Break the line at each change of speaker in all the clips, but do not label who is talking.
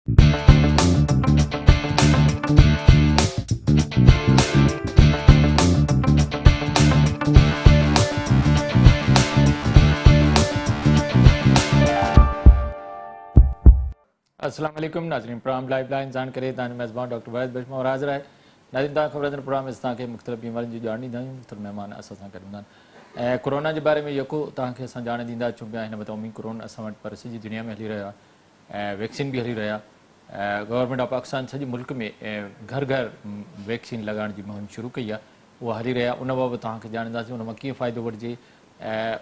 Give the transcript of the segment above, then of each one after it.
السلام عليڪم ناظرين پروگرام لائف لائن ساڻ ڪري توهان جو ميزبان ڊاڪٽر واحد بخش مهر حاضر آهي. ناظرين توهان کي خبر آهي ته پروگرام ۾ اسان کي مختلف بيمارين جي ڄاڻ ڏيندا آهيون مختلف مهمان اسان سان گڏ هوندا آهن ۽ ڪورونا جي باري ۾ يڪو توهان کي اسان ڄاڻ ڏيندا اچون پيا هن وقت اوميڪرون اسان وٽ پر سڄي دنيا ۾ هلي رهيو آهي ۽ ويڪسين به هلي رهي آهي گورنمينٽ آف پاڪستان سڄي ملڪ ۾ گهر گهر ويڪسين لڳائڻ جي مهم شروع ڪئي آهي اها هلي رهي آهي ان بابت توهان کي ڄاڻينداسين ان مان ڪيئن فائدو وٺجي ۽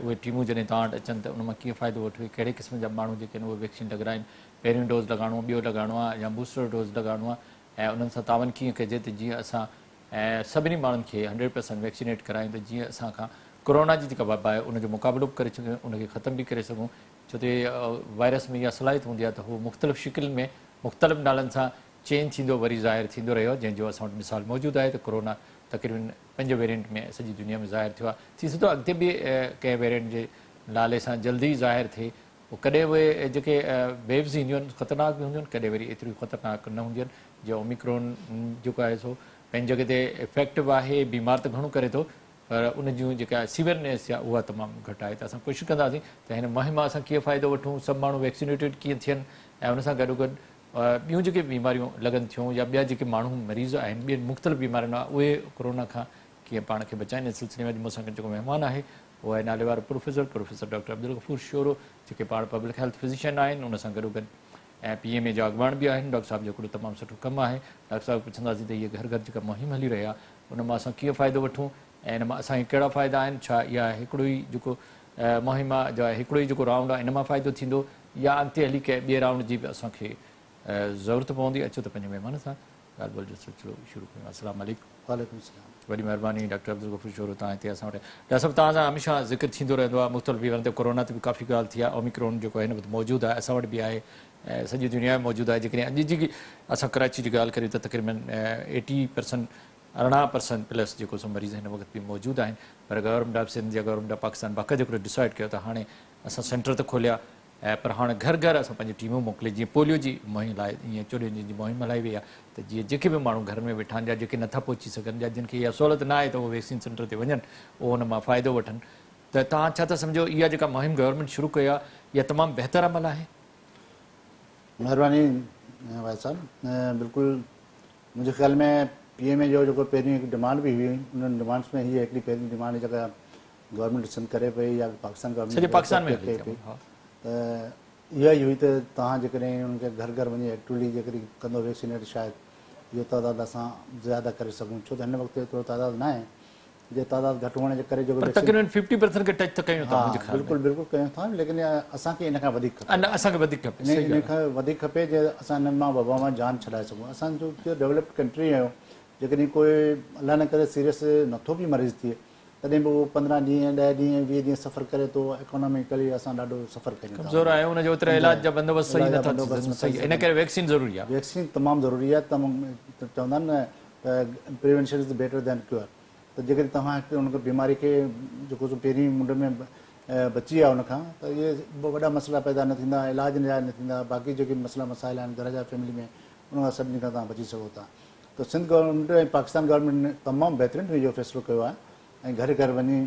اهي ٽيمون جڏهن توهان وٽ اچن ته ان مان ڪيئن فائدو وٺبي ڪهڙي قسم جا ماڻهو جيڪي آهن اهي ويڪسين لڳرائين پهريون ڊوز لڳائڻو آهي ٻيو لڳائڻو آهي يا بوسٽر ڊوز لڳائڻو آهي ۽ انهن سان تعاون ڪيئن ڪجي ته جيئن اسان سڀني ماڻهن کي هنڊريڊ پرسنٽ ويڪسينيٽ ڪرايون ته جيئن اسان کان ڪورونا جي جيڪا وبا آهي ان جو مقابلو به ڪري سگهون ان کي ختم به ڪري سگهون ڇو ته وائرس ۾ اها صلاحيت هوندي آهي ته هو مختلف شڪلين ۾ مختلف نالن سان چينج ٿيندو وري ظاهر ٿيندو رهيو آهي جنهن جو اسان وٽ مثال موجود آهي ته ڪورونا تقريبن پنج ويرينٽ ۾ سڄي دنيا ۾ ظاهر ٿيو آهي ٿي سگهي ٿو اڳتي به ڪنهن ويرينٽ جي نالي سان جلدي ظاهر ٿئي پوء ڪڏهن اهي جيڪي ويوز اينديون آهن خطرناڪ به هونديون آهن ڪڏهن وري ايتريون خطرناڪ نه هونديون آهن جيئن اوميڪرون جيڪو آهي سو پنهنجي جڳهه تي افيڪٽو آهي بيمار ته گهڻو ڪري ٿو پر ان جون جيڪا سيويئرنيس آهي اها تمام گهٽ آهي ته اسان ڪوشش ڪنداسين ته هن مهم مان اسان ڪيئن فائدو وٺون سڀ ماڻهو ويڪسينيٽيڊ ڪيئن ٿين ۽ ان سان گڏوگڏ ٻيون جيڪي بيماريون لڳن ٿيون يا ٻيا جيڪي ماڻهو مريض آهن ٻين مختلف بيمارين وارا اهي ڪورونا کان ڪيئن پاڻ کي بچائين ان سلسلي ۾ اڄ مون سان گڏ جيڪو مهمان آهي اهو آهي ناليوارو professor, professor doctor Abdul Ghafoor Shoro, جيڪي پاڻ پبلڪ هيلٿ فزيشن آهن، ان سان گڏوگڏ ۽ پي ايم اي جا اڳواڻ به آهن. ڊاڪٽر صاحب جو هڪڙو تمام سٺو ڪم آهي. ڊاڪٽر صاحب کي پڇنداسين ته هيء گهر گهر جيڪا مهم هلي رهي آهي، ان مان اسان ڪيئن فائدو وٺون ۽ ان مان اسان کي ڪهڙا فائدا آهن؟ ڇا اها هڪڙو ئي جيڪو مهم آهي، جا هڪڙو ئي جيڪو رائونڊ آهي، ان مان فائدو ٿيندو يا اڳتي هلي ڪنهن ٻئي رائونڊ جي به اسان کي ضرورت پوندي؟ اچو ته پنهنجي مهمان سان ڳالهه ٻولهه جو سلسلو شروع ڪيون. السلام عليڪم.
وعليڪم السلام.
وڏي مهرباني ڊاڪٽر عبدالغفور شورو توهان هتي اسان وٽ آيا. ڊاڪٽر صاحب توهان سان هميشه ذڪر ٿيندو رهندو آهي مختلف بيمارين تي ڪورونا تي به ڪافي ڳالهه ٿي آهي اوميڪرون جيڪو هن وقت موجود آهي اسان وٽ به آهي ۽ سڄي دنيا ۾ موجود آهي جيڪڏهن اڄ جي اسان ڪراچي جي ڳالهه ڪريون ته تقريبن ايٽي پرسنٽ 18% پلس جيڪو سو مريض هن وقت به موجود آهن پر گورنمينٽ آف سنڌ يا گورنمينٽ آف پاڪستان باقاعده هڪڙو ڊسائيڊ ڪيو ته هاڻي اسان سينٽر ته کوليا ۽ پر هاڻ گهر گهر اسان پنهنجي ٽيمون موڪلي جيئن پوليو جي مهم هلائي ايئن 14 ڏينهن جي مهم هلائي وئي آهي ته جيئن جيڪي به ماڻهو گهرن ۾ ويٺا آهن يا جيڪي نٿا پهچي سگهن يا جن کي اها سهولت نه آهي ته اهي ويڪسين سينٽر تي وڃن اهو ان مان فائدو وٺن ته توهان ڇا ٿا سمجهو اها جيڪا مهم گورنمينٽ شروع ڪئي آهي اها تمام بهتر عمل آهي؟
مهرباني واحد صاحب بلڪل منهنجي خيال ۾ پي ايم اي جو جيڪو پهريون هڪ ڊمانڊ به هئي انهن ڊمانڊس ۾ هيء هڪڙي پهرين ڊمانڊ جيڪا گورنمينٽ سنڌ ڪري پئي يا پاڪستان گورنمينٽ
سڄي پاڪستان ۾ هلي پئي
ته اها ئي هئي ته توهان جيڪڏهن انهن کي گهر گهر وڃي ايڪٽولي جيڪڏهن ڪندو ويڪسينيٽ شايد اهو تعداد اسان زياده ڪري سگهون ڇو ته هن وقت ايترو تعداد ناهي جي تعداد گهٽ هئڻ جي ڪري جيڪو
پر تقريبن ففٽي پرسنٽ کي ٽچ ته ڪيون ٿا منهنجي خيال ۾
بلڪل بلڪل ڪيون ٿا ليڪن اسان کي ان کان وڌيڪ
کپي نه اسان کي وڌيڪ کپي صحيح
ان کان وڌيڪ کپي جي اسان ان مان وبا مان جان ڇڏائي سگهون اسان جو ڊولپڊ ڪنٽري آهيون جيڪڏهن ڪوئي الله نه ڪري سيريس نٿو به مريض ٿئي تڏهن به اهو 15 ڏينهن، 10 ڏينهن، 20 ڏينهن سفر ڪري ٿو، اڪاناميڪلي اسان ڏاڍو سفر ڪريون ٿا.
ڪمزور آهيون، ان جو اوترا علاج جا بندوبست صحيح نٿا ٿي سگهن، صحيح ان ڪري ويڪسين ضروري آهي.
ويڪسين تمام ضروري آهي، چوندا آهن نه ته prevention is better than cure ته جيڪڏهن توهان هڪ ان بيماري کي جيڪو سو پهرين منڍ ۾ بچي ويا ان کان ته اهي وڏا مسئلا پيدا نه ٿيندا، علاج جا نه ٿيندا، باقي جيڪي مسئلا مسائل آهن گهر جا فيملي ۾ ان کان سڀني کان توهان بچي سگهو ٿا. ته سنڌ گورنمينٽ ۽ پاڪستان گورنمينٽ تمام بهترين اهو فيصلو ڪيو آهي ۽ گهر گهر وڃي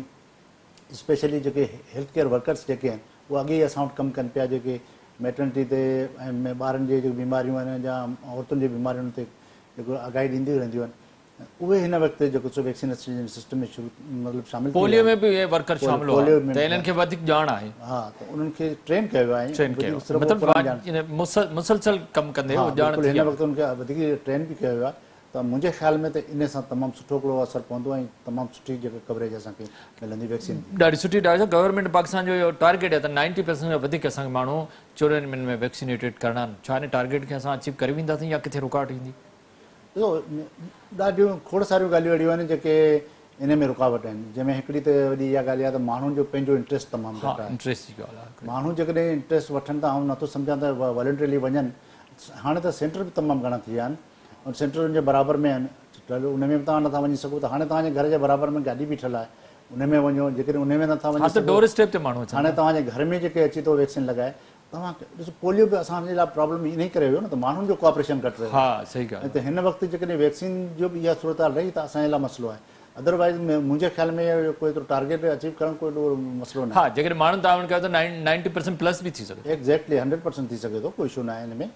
اسپيشلي جيڪي هيلٿ ڪيئر ورڪرس جيڪي آهن اهي اڳي ئي اسان وٽ ڪم ڪن پيا جيڪي ميٽرنٽي تي ۽ ٻارن جي جيڪي بيماريون آهن يا عورتن جي بيمارين تي جيڪو آگاهي ڏينديون رهنديون آهن اهي هن وقت جيڪو سو ويڪسينيشن سسٽم ۾ شروع مطلب شامل ٿي
پوليو ۾ به اهي ورڪر شامل هئا ته انهن کي وڌيڪ ڄاڻ آهي.
ها ته انهن کي ٽرين ڪيو ويو آهي
ٽرين ڪيو ويو مطلب مسلسل ڪم ڪندي اهو ڄاڻ
ٿي هن وقت انهن کي وڌيڪ ٽرين به ڪيو ويو آهي ته منهنجي خيال ۾ ته ان سان تمام سٺو هڪڙو اثر پوندو ۽ تمام سٺي جيڪا ڪوريج اسان کي ملندي ويڪسين جي.
ڏاڍي سٺي ڊاڪٽر صاحب گورنمينٽ پاڪستان جو اهو ٽارگيٽ آهي ته نائنٽي پرسنٽ کان وڌيڪ اسان کي ماڻهو 14 مهينن ۾ ويڪسينيٽيڊ ڪرڻا آهن ڇا ان ٽارگيٽ کي اسان اچيو ڪري وينداسين يا ڪٿي رڪاوٽ ايندي؟
ڏسو ڏاڍيون کوڙ ساريون ڳالهيون اهڙيون آهن جيڪي ان ۾ رڪاوٽ آهن جنهن ۾ هڪڙي ته وڏي اها ڳالهه آهي ته ماڻهن جو پنهنجو انٽريسٽ تمام گهٽ آهي.
انٽريسٽ جي ڳالهه آهي.
ماڻهو جيڪڏهن انٽريسٽ وٺن ته آئون نٿو سمجهان ته والنٽريلي وڃن هاڻي ته سينٽر به تمام گهڻا ٿي ويا آهن ۽ سينٽرن جي برابر ۾ آهن ان ۾ به توهان نٿا وڃي سگهو ته هاڻي توهان جي گهر جي برابر ۾ گاڏي بيٺل آهي ان ۾ وڃو جيڪڏهن ان ۾ نٿا وڃي
سگهو ڊور اسٽيپ تي ماڻهو اچن
هاڻي توهان جي گهر ۾ جيڪي اچي ٿو ويڪسين لڳائي توهان ڏسو پوليو به اسان جي لاء پرابلم انهي ڪري هيو نه ته ماڻهن جو ڪوآپريشن گهٽ رهيو.
ها صحيح ڳالهه.
ته هن وقت جيڪڏهن ويڪسين جو به اها صورتحال رهي ته اسان جي لاء مسئلو آهي. ادروائيز منهنجي خيال ۾ اهو ڪو ايترو ٽارگيٽ اچيو ڪرڻ ڪو ايڏو مسئلو نه
آهي. ها جيڪڏهن ماڻهن تعاون ڪيو ته 90% پلس به ٿي سگهي ٿو.
ايگزيڪٽلي 100% ٿي سگهي ٿو، ڪو اشو نه آهي ان ۾،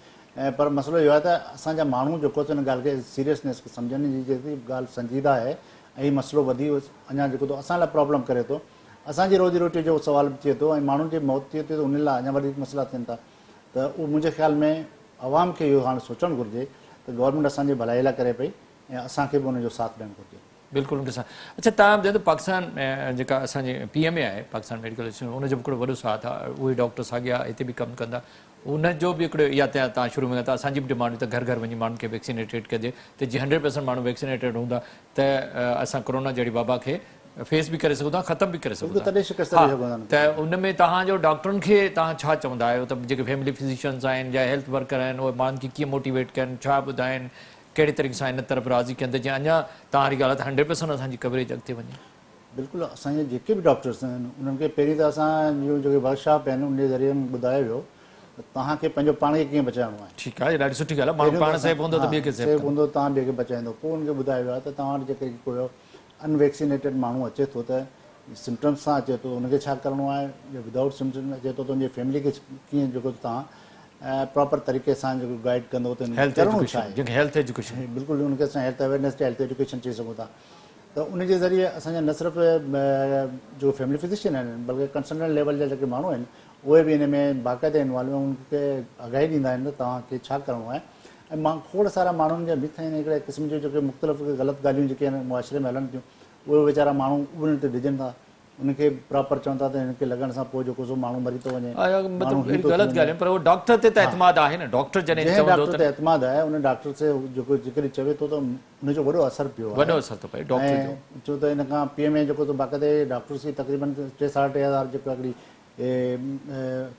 پر مسئلو اهو آهي ته اسان جا ماڻهو جيڪو سو ان ڳالهه کي سيريسنيس کي سمجهن جي جيتري ڳالهه سنجيده آهي ۽ هي مسئلو وڌي اڃا جيڪو ته اسان لاء پرابلم ڪري ٿو، اسان جي روزي روٽي جو سوال به ٿئي ٿو ۽ ماڻهن جي موت ٿئي ٿي ته انهن لاء اڃا وڌيڪ مسئلا ٿين ٿا ته اهو منهنجي خيال ۾ عوام کي اهو هاڻ سوچڻ گهرجي ته گورنمينٽ اسان جي ڀلائي لاء ڪري پئي ۽ اسان کي به ان جو ساٿ ڏيڻ گهرجي.
بلڪل ان کي ساٿ. اڇا توهان ٻڌايو ته پاڪستان جيڪا اسان جي پي ايم اي آهي پاڪستان ميڊيڪل ايسوسيئيشن ان جو به هڪڙو وڏو ساٿ آهي اهي ڊاڪٽر ساڳيا هتي به ڪم ڪندا ان جو به هڪڙو اها توهان شروع ۾ ته اسان جي به ڊمانڊ هئي ته گهر گهر وڃي ماڻهن کي ويڪسينيٽيڊ ڪجي ته جي 100% ماڻهو ويڪسينيٽيڊ هوندا ته اسان ڪورونا جهڙي وبا کي فيس به ڪري سگهون ٿا ختم به ڪري سگهون ٿا. ها ته ان ۾ توهان جو ڊاڪٽرن کي توهان ڇا چوندا آهيو ته جيڪي فيملي فزيشنز آهن يا هيلٿ ورڪر آهن اهي ماڻهن کي ڪيئن موٽيويٽ ڪن ڇا ٻڌائين ڪهڙي طريقي سان ان طرف راضي ڪن ته جيئن اڃا توهان واري ڳالهه آهي ته 100% اسان جي ڪوريج اڳتي وڃي.
بلڪل اسان جا جيڪي به ڊاڪٽرس آهن انهن کي پهرين ته اسان جون جيڪي ورڪشاپ آهن ان جي ذريعي ٻڌايو ويو ته توهان کي پنهنجو پاڻ کي ڪيئن بچائڻو آهي.
ٺيڪ آهي ڏاڍي سٺي ڳالهه آهي ماڻهو پاڻ سيف هوندو ته ٻئي کي سيف
ڪندو. سيف هوندو توهان ٻئي کي بچائيندو پوء ان کي ٻڌايو ويو آهي ته توهان وٽ جيڪڏهن ڪو ان ويڪسينيٽيڊ ماڻهو اچي ٿو ته سمپٽمس سان اچي ٿو ان کي ڇا ڪرڻو آهي يا ودائوٽ سمپٽمس اچي ٿو ته ان جي فيملي کي ڪيئن جيڪو توهان پراپر طريقي سان جيڪو گائيڊ ڪندو ته
هيلٿ ايجوڪيشن جنهن کي هيلٿ ايجوڪيشن
بلڪل ان کي اسان هيلٿ اويرنيس يا هيلٿ ايجوڪيشن چئي سگهون ٿا ته ان جي ذريعي اسان جا نه صرف جو فيملي فزيشن آهن بلڪه ڪنسلٽنٽ ليول جا جيڪي ماڻهو آهن اهي به ان ۾ باقاعده انوالو آهن انهن کي آگاهي ڏيندا آهن ته توهان کي ڇا ڪرڻو آهي ۽ مان کوڙ سارا ماڻهن جا مٿ آهن هڪڙي قسم جون جيڪي مختلف غلط ڳالهيون جيڪي آهن معاشري ۾ هلن ٿيون اهي ويچارا ماڻهو انهن تي ڊڄن ٿا انهن کي پراپر چون ٿا ته هن کي لڳڻ سان پوء جيڪو سو ماڻهو مري ٿو وڃي
مطلب اهڙي غلط ڳالهيون پر اهو ڊاڪٽر تي ته اعتماد آهي نه ڊاڪٽر جڏهن
جنهن ڊاڪٽر تي اعتماد آهي ان ڊاڪٽر سي جيڪو جيڪڏهن چوي ٿو ته ان جو وڏو اثر پيو آهي
وڏو اثر ٿو پئي ڊاڪٽر جو
ڇو ته ان کان پي ايم اي جيڪو ته باقاعده ڊاڪٽرس کي تقريبن ٽي ساڍا ٽي هزار جيڪو هڪڙي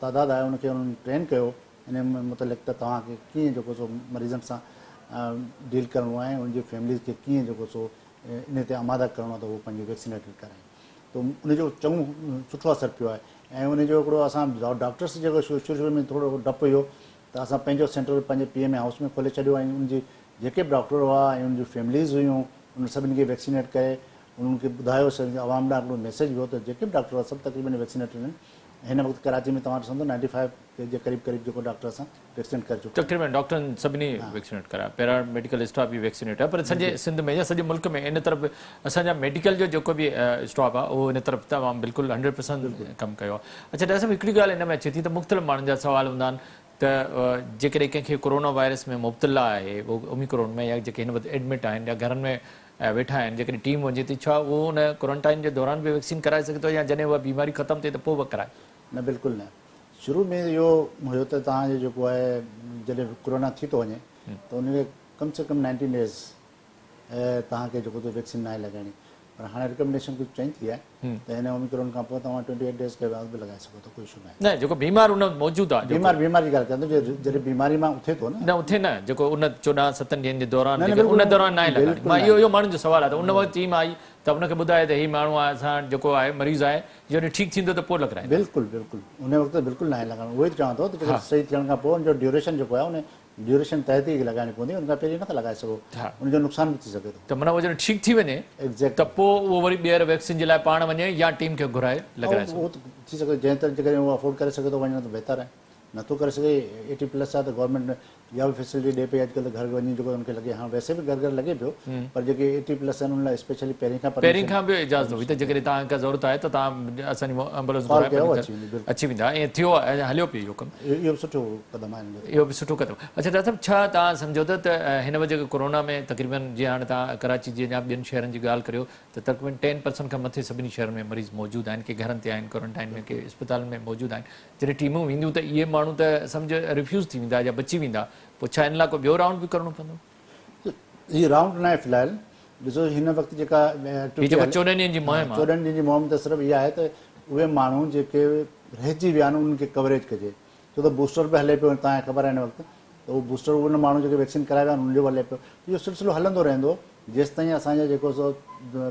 تعداد آهي ان کي انهن ٽرين ڪيو ان متعلق ته توهان کي ڪيئن جيڪو سو مريضن سان ڊيل ڪرڻو آهي ان جي فيمليز کي ڪيئن جيڪو سو ان تي آماده ڪرڻو آهي ته هو پنهنجو ويڪسينيٽيڊ ڪرائين ته ان جو چڱو سٺو اثر پيو آهي ۽ ان جو هڪڙو اسان ڊاڪٽرس جيڪو شروع شروع ۾ ٿورو ڊپ هيو ته اسان پنهنجو سينٽر پنهنجي پي ايم اي هائوس ۾ کولي ڇڏيو ۽ ان جي جيڪي به ڊاڪٽر هئا ۽ ان جون فيمليز هيون انهن سڀني کي ويڪسينيٽ ڪري انهن کي ٻڌايو عوام ڏانهن هڪڙو ميسيج ويو ته جيڪي به ڊاڪٽر هئا سڀ تقريبن ويڪسينيٽيڊ آهن هن وقت ڪراچي ۾ توهان ڏسندو 95 جي قريب قريب جيڪو ڊاڪٽر اسان ويڪسينيٽ ڪري چڪا آهيون.
تقريبن ڊاڪٽرن سڀني ويڪسينيٽ ڪرايا پيرا ميڊيڪل اسٽاف به ويڪسينيٽ آهي پر سڄي سنڌ ۾ يا سڄي ملڪ ۾ ان طرف اسان جا ميڊيڪل جو جيڪو به اسٽاف آهي اهو ان طرف تمام بلڪل 100% ڪم ڪيو آهي. اڇا ڊاڪٽر صاحب هڪڙي ڳالهه ان ۾ اچي ٿي ته مختلف ماڻهن جا سوال هوندا آهن ته جيڪڏهن ڪنهن کي ڪورونا وائرس ۾ مبتلا آهي اهو اوميڪرون ۾ يا جيڪي هن وقت ايڊمٽ آهن يا گهرن ۾ ويٺا آهن جيڪڏهن ٽيم وڃي ٿي ڇا اهو ان ڪورنٽائن جي دوران به ويڪسين ڪرائي سگهي ٿو يا جڏهن اها بيماري ختم ٿئي ته پوء به ڪرائي؟
نه بلڪل نه شروع ۾ اهو هيو ته توهان جو جيڪو آهي جڏهن ڪورونا ٿي ٿو وڃي ته ان کي ڪم سي ڪم 90 ڊيز توهان کي جيڪو ويڪسين ناهي لڳائڻي پر هاڻي ريڪمينڊيشن ڪجهه چينج ٿي آهي ته هن اوميڪرون کان پوء توهان 28 ڊيز کي بعد به لڳائي سگهو ٿا، ڪوئي اشو ناهي.
نه جيڪو بيمار ان وقت موجود آهي جيڪو
بيمار بيمار جي ڳالهه ڪيان ٿو جڏهن بيماري مان اٿي ٿو نه.
نه اٿي نه جيڪو ان 14 ستن ڏينهن جي دوران جيڪي ان دوران ناهي لڳائڻي مان اهو اهو ماڻهن جو سوال آهي ته ان وقت ٽيم آئي ته ان کي ٻڌايو ته هي ماڻهو آهي اسان وٽ جيڪو آهي مريض آهي جڏهن ٺيڪ ٿيندو ته پوء لڳرائينداسين.
بلڪل بلڪل ان وقت بلڪل ناهي لڳائڻو اهو ئي ته چوان ٿو ته جيڪڏهن صحيح ٿيڻ کان پوء ان جو ڊيوريشن جيڪو آهي ان ڊيوريشن تحت ئي لڳائڻي پوندي ان کان پهرين نٿا لڳائي سگهو ان جو نقصان به ٿي سگهي ٿو.
ته معنيٰ اهو جڏهن ٺيڪ ٿي وڃي ته پوء اهو وري ٻيهر ويڪسين جي لاء پاڻ وڃي يا ٽيم کي گهرائي لڳرائي سگهي.
اهو ته ٿي سگهي ٿو جنهن طرح جيڪڏهن اهو افورڊ ڪري سگهي ٿو وڃڻ ته بهتر آهي نٿو ڪري سگهي ايٽي پلس آهي ته گورنمينٽ اها به فيسلٽي ڏي پئي اڄڪلهه ته گهر وڃي جيڪو ان کي لڳي هاڻ ويسي به گهر گهر لڳي پيو پر جيڪي ايٽي پلس آهن ان لاء اسپيشلي پهرين کان
پهرين کان به اجازت هئي ته جيڪڏهن توهان کي ضرورت آهي ته توهان اسان جي ايمبولينس گهرائي پنهنجي گهر اچي ويندا ائين ٿيو آهي هليو پيو اهو ڪم.
اهو به سٺو قدم آهي.
اهو به سٺو قدم. اڇا ڊاڪٽر صاحب ڇا توهان سمجهو ٿا ته هن وقت جيڪو ڪورونا ۾ تقريبن جيئن هاڻي توهان ڪراچي جي يا ٻين شهرن جي ڳالهه ڪريو ته تقريبن ٽين پرسنٽ کان مٿي سڀني شهرن ۾ مريض موجود آهن ڪي گهرن تي آهن ڪورنٽائن ۾ ڪي اسپتالن ۾ موجود آهن جڏهن ٽيمون وينديون ته اهي ماڻهو ته سمجهه ريفيوز ٿي ويندا يا بچي ويندا پوء ڇا ان لاء ڪو ٻيو رائونڊ به ڪرڻو پوندو؟
هي رائونڊ ناهي في الحال ڏسو هن وقت جيڪا
هي جيڪو 14 ڏينهن جي مهم آهي
14 ڏينهن جي مهم ته صرف اها آهي ته اهي ماڻهو جيڪي رهجي ويا آهن انهن کي ڪوريج ڪجي ڇو ته بوسٽر به هلي پيو توهان کي خبر آهي هن وقت ته اهو بوسٽر ان ماڻهو جيڪي ويڪسين ڪرائي ويا آهن انهن جو به هلي پيو اهو سلسلو هلندو رهندو جيستائين اسان جا جيڪو سو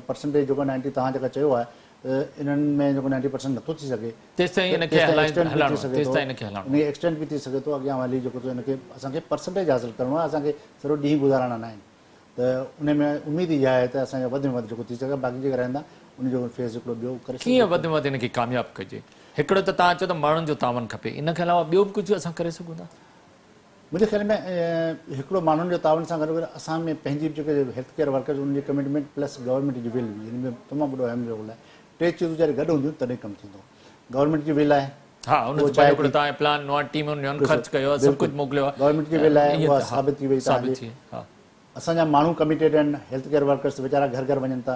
پرسنٽيج جيڪو 90 توهان جيڪا چيو آهي ته انهن ۾ جيڪو 90% نٿو ٿي سگهي
تيستائين ان کي هلائڻو تيستائين ان کي هلائڻو
ان کي ايڪسٽينڊ به ٿي سگهي ٿو اڳيان هلي جيڪو ان کي اسان کي پرسنٽيج حاصل ڪرڻو آهي، اسان کي سڄو ڏينهن گذارڻا نه آهن ته ان ۾ اميد اها آهي ته اسان جا وڌ ۾ وڌ جيڪو ٿي سگهي باقي جيڪي رهندا ان جو فيز هڪڙو ٻيو ڪري
سگهجي ڪيئن وڌ ۾ وڌ ان کي ڪامياب ڪجي؟ هڪڙو ته توهان چئو ته ماڻهن جو تعاون کپي ان کان علاوه ٻيو به ڪجهه اسان ڪري سگهون ٿا؟
منهنجي خيال ۾ هڪڙو ماڻهن جو تعاون سان گڏوگڏ اسان ۾ پنهنجي به جيڪي هيلٿ ڪيئر ورڪرز انهن جي ڪمٽمينٽ پلس گورنمينٽ جي ول به ان ۾ تمام وڏو اهم رول آهي. ٽي چيزون جڏهن گڏ هونديون تڏهن ڪم ٿيندو. گورنمينٽ جي ول آهي.
ها ان ته پنهنجو هڪڙو توهان پلان نوان ٽيمون نيون خرچ ڪيو آهي سڀ ڪجهه موڪليو آهي.
گورنمينٽ جي ول آهي اها ثابت ٿي وئي توهان جي. اسان جا ماڻهو ڪميٽيڊ آهن هيلٿ ڪيئر ورڪرس ويچارا گهر گهر وڃن ٿا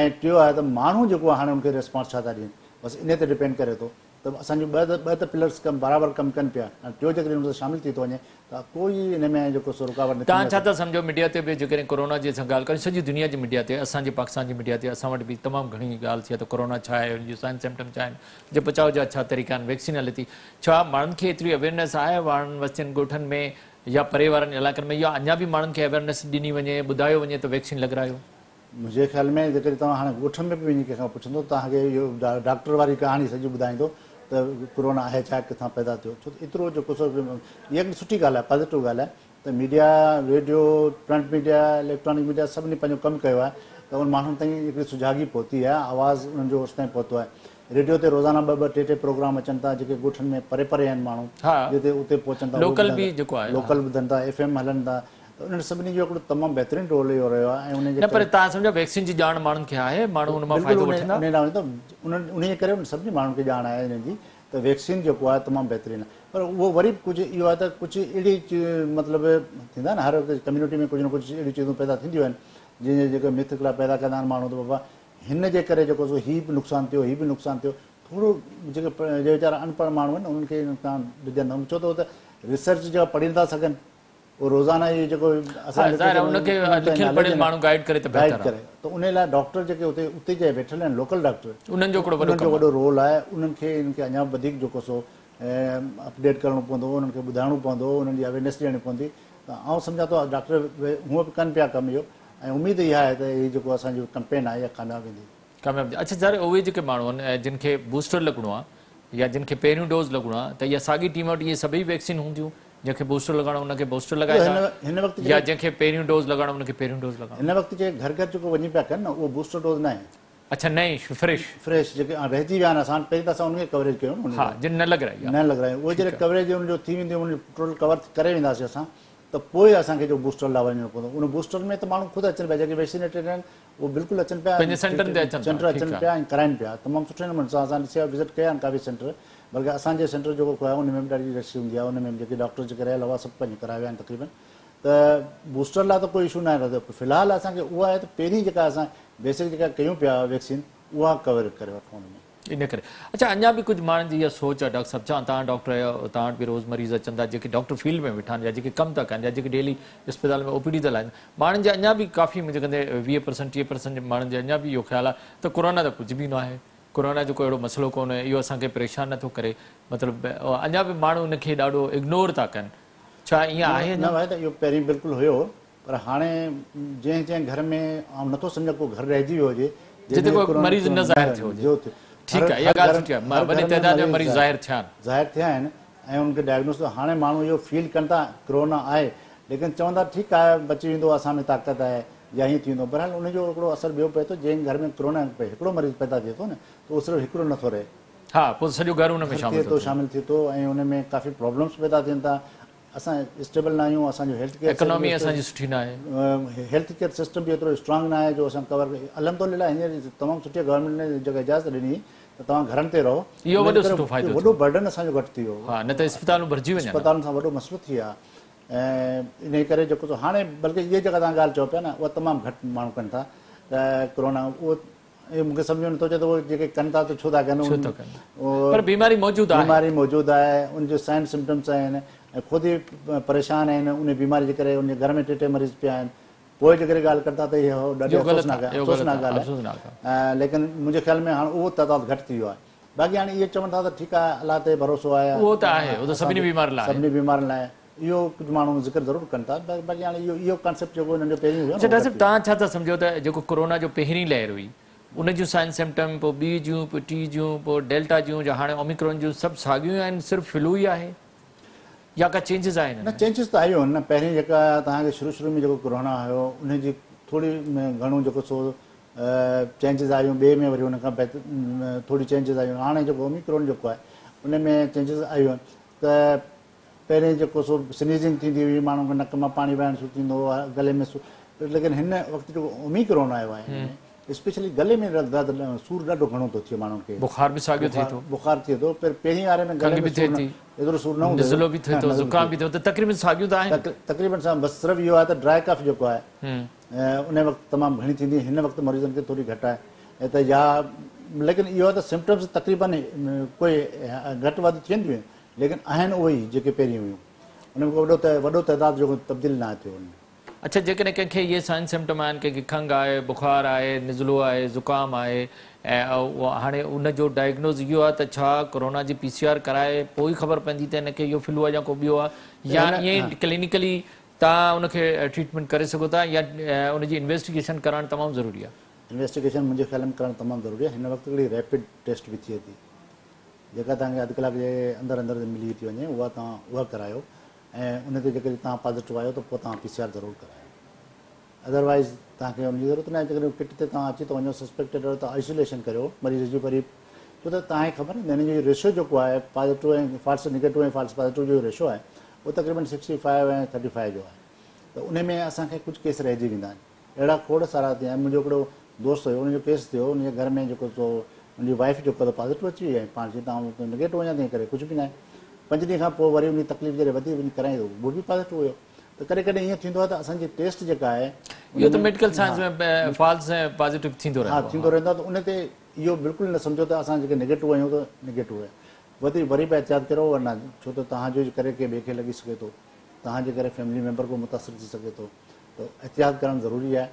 ۽ ٽيو آهي ته ماڻهو جيڪو آهي هاڻي ان کي ريسپانس ڇا ٿا ڏين بس انهي تي ڊپينڊ ڪري ٿو. ته اسان جون ٻه ته پلرس ڪم برابر ڪم ڪن پيا ۽ ٽيو جيڪڏهن ان سان شامل ٿي ٿو وڃي ته ڪوئي ان ۾ جيڪو سو رڪاوٽ نه
توهان ڇا ٿا سمجهو ميڊيا تي به جيڪڏهن ڪورونا جي اسان ڳالهه ڪريون سڄي دنيا جي ميڊيا تي اسان جي پاڪستان جي ميڊيا تي اسان وٽ به تمام گهڻي ڳالهه ٿي آهي ته ڪورونا ڇا آهي ان جون سائن سمپٽم ڇا آهن ان جي بچاء جا ڇا طريقا آهن ويڪسين هلي ٿي ڇا ماڻهن کي ايتري اويئرنيس آهي واڙن وستين ڳوٺن ۾ يا پري وارن علائقن ۾ يا اڃا به ماڻهن کي اويئرنيس ڏني وڃي ٻڌايو وڃي ته ويڪسين لڳرايو.
منهنجي خيال ۾ جيڪڏهن توهان هاڻي ڳوٺ ۾ به وڃي ڪنهن کان پڇندو ته توهان کي اهو ڊاڪٽر واري ڪهاڻي سڄي ٻڌائيندو ته ڪورونا آهي ڇا ڪٿان پيدا ٿيو ڇو ته ايترو جيڪو سو اها هڪڙي سٺي ڳالهه آهي پازيٽو ڳالهه آهي ته media radio print media electronic media سڀني پنهنجو ڪم ڪيو آهي ته ان ماڻهن تائين هڪڙي سجاڳي پهتي آهي آواز انهن جو اوستائين پهتو آهي ريڊيو تي روزانه ٻه ٻه ٽي ٽي پروگرام اچن ٿا جيڪي ڳوٺن ۾ پري پري آهن ماڻهو جتي اتي پهچن ٿا
لوڪل به جيڪو آهي
لوڪل ٻڌن ٿا ايف ايم هلن ٿا ته انهن سڀني جو هڪڙو تمام بهترين رول اهو رهيو آهي ۽ انهن جي
نه پر توهان سمجهو ويڪسين جي ڄاڻ ماڻهن کي آهي ماڻهو ان مان فائدو وٺندا.
بلڪل انهي ڏانهن ته انهن انهي ڪري انهن سڀني ماڻهن کي ڄاڻ آهي انهن جي ته ويڪسين جيڪو آهي تمام بهترين آهي پر اهو وري به ڪجهه اهو آهي ته ڪجهه اهڙي مطلب ٿيندا آهن هر ڪميونٽي ۾ ڪجهه نه ڪجهه اهڙيون چيزون پيدا ٿينديون آهن جنهن جي جيڪي مٿ هڪڙا پيدا ڪندا آهن ماڻهو ته بابا هن جي ڪري جيڪو سو هي به نقصان ٿيو هي به نقصان ٿيو ٿورو جيڪي ويچارا اڻپڙهه ماڻهو آهن انهن کي ان کان ڊڄن ٿا ڇو ته هو ته ريسرچ جيڪا پڙهي نٿا سگهن اهو روزانه اهي جيڪو
اسان ظاهر آهي ان کي لکيل پڙهيل ماڻهو گائيڊ ڪري ته بهتر
آهي ته ان لاء ڊاڪٽر جيڪي اتي اتي جا ويٺل آهن لوڪل ڊاڪٽر
انهن جو هڪڙو وڏو
انهن جو وڏو رول آهي انهن کي انهن کي اڃا وڌيڪ جيڪو سو اپڊيٽ ڪرڻو پوندو انهن کي ٻڌائڻو پوندو انهن جي اويرنيس ڏيڻي پوندي ته آئون سمجهان ٿو ڊاڪٽر هونء به ڪن پيا ڪم اهو ۽ اميد اها آهي ته هي جيڪو اسان جو ڪمپين آهي اها ڪامياب ويندي.
ڪامياب ٿيندي. اڇا سر اهي جيڪي ماڻهو آهن جن کي بوسٽر لڳڻو آهي يا جن کي پهريون ڊوز لڳڻو آهي ته اها ساڳي ٽيم وٽ اهي سڀئي ويڪسين هونديون جنهن کي بوسٽر لڳائڻو ان کي بوسٽر لڳائيندا يا جنهن کي پهريون ڊوز لڳائڻو ان کي پهريون ڊوز لڳائڻو.
هن وقت جيڪي گهر گهر جيڪو وڃي پيا ڪن نه اهو بوسٽر ڊوز ناهي.
اڇا نئين فريش.
فريش جيڪي رهجي ويا آهن اسان پهرين ته اسان انهن کي ڪوريج ڪيو نه.
ها جن نه لڳرائي
آهي. نه لڳرائي اهي جڏهن ڪوريج ان جو ٿي ويندي ان جو ٽوٽل ڪور ڪري وينداسين اسان ته پوء اسان کي جو بوسٽر لاء وڃڻو پوندو ان بوسٽر ۾ ته ماڻهو خود اچن پيا جيڪي ويڪسينيٽيڊ آهن اهي بلڪل اچن پيا
پنهنجي سينٽرن تي اچن
سينٽر اچن پيا ۽ ڪرائن پيا تمام سٺي نموني سان اسان ڏسيا وزٽ ڪيا آهن ڪافي سينٽر بلڪه اسان جي سينٽر جيڪو آهي ان ۾ به ڏاڍي رش هوندي آهي ان ۾ به جيڪي ڊاڪٽر جيڪي رهيل هئا سڀ پنهنجي ڪرائي ويا آهن تقريبن ته بوسٽر لاء ته ڪوئي اشو ناهي رهندو في الحال اسان کي اهو آهي ته پهرين جيڪا اسان بيسڪ جيڪا ڪيون پيا ويڪسين اها ڪور ڪري وٺون ان ۾.
ان ڪري اڇا اڃا به ڪجهه ماڻهن جي اها سوچ آهي ڊاڪٽر صاحب ڇا توهان ڊاڪٽر آهيو توهان وٽ به روز مريض اچن ٿا جيڪي ڊاڪٽر فيلڊ ۾ ويٺا آهن يا جيڪي ڪم ٿا ڪن يا جيڪي ڊيلي اسپتال ۾ او پي ڊي ٿا لائن ماڻهن جي اڃا به ڪافي منهنجي ڪندي 20 پرسنٽ 30 پرسنٽ ماڻهن جي اڃا به اهو خيال آهي ته ڪورونا ته ڪجهه به نه آهي ڪورونا جو ڪو اهڙو مسئلو ڪونهي اهو اسان کي پريشان نٿو ڪري مطلب اڃا به ماڻهو ان کي ڏاڍو اگنور ٿا ڪن ڇا ائين آهي
نه ڀائي ته اهو پهرين بلڪل هيو پر هاڻي جنهن جنهن گهر ۾ آئون نٿو سمجهان ڪو گهر رهجي ويو هجي
جتي ڪو مريض نه ظاهر ٿيو هجي. ٺيڪ آهي اها ڳالهه سٺي آهي وڏي تعداد ۾ مريض ظاهر ٿيا آهن.
ظاهر ٿيا آهن ۽ انهن کي ڊائگنوز هاڻي ماڻهو اهو فيل ڪن ٿا ڪرونا آهي ليڪن چون ٿا ٺيڪ آهي بچي ويندو اسان ۾ طاقت آهي يا هيئن ٿي ويندو بهرحال ان جو هڪڙو اثر ٻيو پئي ٿو جنهن گهر ۾ ڪرونا هڪڙو مريض پيدا ٿئي ٿو نه ته اهو صرف هڪڙو نٿو رهي.
ها پوء سڄو گهر ان ۾ شامل
ٿو شامل ٿئي ٿو ۽ ان ۾ ڪافي پرابلمس پيدا ٿين ٿا اسان اسٽيبل نه آهيون اسان جو هيلٿ ڪيئر
اڪانومي اسان جي سٺي نه آهي.
هيلٿ ڪيئر سسٽم به ايترو اسٽرانگ نه آهي جو اسان ڪور الحمدلله هينئر تمام سٺي گورنمينٽ ني جيڪا اجازت ڏني ته توهان گهرن تي رهو
اهو وڏو سٺو فائدو
ٿيو وڏو برڊن اسان جو گهٽ ٿي ويو
ها نه ته اسپتالون ڀرجي وڃن
اسپتالن سان وڏو مسئلو ٿي ويو ۽ انهي ڪري جيڪو سو هاڻي بلڪه اهي جيڪا توهان ڳالهه چئو پيا نه اها تمام گهٽ ماڻهو ڪن ٿا ته ڪرونا اهو اهو مون کي سمجهه ۾ نٿو اچي ته اهي جيڪي ڪن ٿا ته ڇو ٿا ڪن
ڇو ٿا ڪن پر بيماري موجود آهي
بيماري موجود آهي ان جو سائن سمپٽمس آهن ۽ خود ئي پريشان آهن ان بيماري جي ڪري ان جي گهر ۾ ٽي ٽي مريض پيا آهن پوء جيڪڏهن ڳالهه ڪن ٿا ته اهو ڏاڍي افسوسناڪ افسوسناڪ ڳالهه آهي ليڪن منهنجي خيال ۾ هاڻ اهو تعداد گهٽ ٿي ويو آهي باقي هاڻي اهي چون ٿا ته ٺيڪ آهي الله تي ڀروسو آهي
اهو ته آهي اهو ته سڀني بيمارين لاء
سڀني بيمارين لاء اهو ڪجهه ماڻهو ذڪر ضرور ڪن ٿا باقي هاڻي اهو اهو ڪانسيپٽ جيڪو انهن جو پهرين هيو
اڇا ڊاڪٽر صاحب توهان ڇا ٿا سمجهو ته جيڪو ڪورونا جو پهرين لهر هئي ان جون سائن سمپٽم، پوء ٻي جون، پوء ٽي جون، پوء ڊيلٽا جون يا هاڻي اوميڪرون جون سڀ ساڳيون آهن، صرف فلو ئي آهي يا ڪا چينجز آهن
نه؟ چينجز ته آيون آهن نه. پهرين جيڪا توهان کي شروع شروع ۾ جيڪو ڪورونا هيو ان جي ٿوري گهڻو جيڪو سو چينجز آيون، ٻئي ۾ وري ان کان بهتر ٿوري چينجز آيون. هاڻي جيڪو اوميڪرون جيڪو آهي ان ۾ چينجز آيون آهن ته پهرين جيڪو سو سنيزنگ ٿيندي هئي، ماڻهن کي نڪ مان پاڻي وهڻ شروع ٿيندو هو، گلي ۾ سور، ليڪن هن وقت جيڪو اوميڪرون آيو آهي هن ۾ اسپيشلي گلي ۾ درد سور ڏاڍو گهڻو ٿو ٿئي ماڻهن کي.
بخار به ساڳيو ٿئي ٿو.
بخار ٿئي ٿو پر پهرين واري ۾ گلي ۾ سور نه ايترو سور نه هوندو هو.
نزلو به ٿئي ٿو، زڪام به ٿئي ٿو، تقريبن ساڳيون ته آهن.
تقريبن ساڳيون، بس صرف اهو آهي ته ڊرائي ڪف جيڪو آهي ان وقت تمام گهڻي ٿيندي، هن وقت مريضن کي ٿوري گهٽ آهي ته يا ليڪن اهو آهي ته سمپٽمز تقريبن ڪوئي گهٽ وڌ ٿين ٿيون ليڪن آهن اهي ئي جيڪي پهرين هيون، ان ۾ ڪو وڏو تعداد جو تبديل ناهي ٿيو ان ۾.
اڇا جيڪڏهن ڪنهن کي اهي سائن سمپٽم آهن، ڪنهن کي کنگهه آهي، بخار آهي، نزلو آهي، زڪام آهي ۽ هاڻي ان جو ڊائگنوز اهو آهي ته ڇا ڪورونا جي پي سي آر ڪرائي پوء ئي خبر پوندي ته هن کي اهو فلو آهي يا ڪو ٻيو آهي يا ائين ئي ڪلينيڪلي توهان ان کي ٽريٽمينٽ ڪري سگهو ٿا يا ان جي انويسٽيگيشن ڪرائڻ تمام ضروري آهي؟
انويسٽيگيشن منهنجي خيال ۾ ڪرائڻ تمام ضروري آهي. هن وقت هڪڙي ريپڊ ٽيسٽ به ٿئي ٿي جيڪا توهان کي اڌ ڪلاڪ جي اندر اندر ملي ٿي وڃي، اها توهان اها ڪرايو ۽ ان تي جيڪڏهن توهان پازيٽو آهيو ته پوء توهان پي سي آر ضرور ڪرايو، ادروائيز توهان کي ان جي ضرورت ناهي. جيڪڏهن ڪٽ تي توهان اچي ٿا وڃو سسپيڪٽيڊ آهيو ته آئسوليشن ڪريو مريض جي وري، ڇو ته توهان کي خبر آهي هن جو ريشو جيڪو آهي positive ۽ false negative ۽ false positive جو ريشو آهي اهو تقريبن 65 ۽ 35 جو آهي ته ان ۾ اسان کي ڪجهه ڪيس رهجي ويندا آهن. اهڙا کوڙ سارا ٿيا آهن. منهنجو هڪڙو دوست هيو ان جو ڪيس ٿيو، ان جي گهر ۾ جيڪو سو ان جي وائيف جيڪو ته پازيٽو اچي وئي ۽ پاڻ چيائين ته آئون نگيٽو آهيان تنهن ڪري ڪجهه به ناهي. پنج ڏينهن کان پوء وري ان جي تڪليف جڏهن وڌي وڃي ڪرائين ته اهو به پازيٽو هيو. ته ڪڏهن ڪڏهن ائين ٿيندو آهي ته اسان جي ٽيسٽ جيڪا آهي
اهو ته ميڊيڪل سائنس ۾ فالس ۽ پازيٽو ٿيندو رهندو آهي.
ها ٿيندو رهندو آهي ته ان تي اهو بلڪل نه سمجهو ته اسان جيڪي نگيٽو آهيون ته نگيٽو آهي. وڌي وري به احتياط ڪريو ورنه ڇو ته توهان جي ڪري ڪنهن ٻئي کي لڳي سگهي ٿو، توهان جي ڪري فيملي ميمبر ڪو متاثر ٿي سگهي ٿو. ته احتياط ڪرڻ ضروري آهي.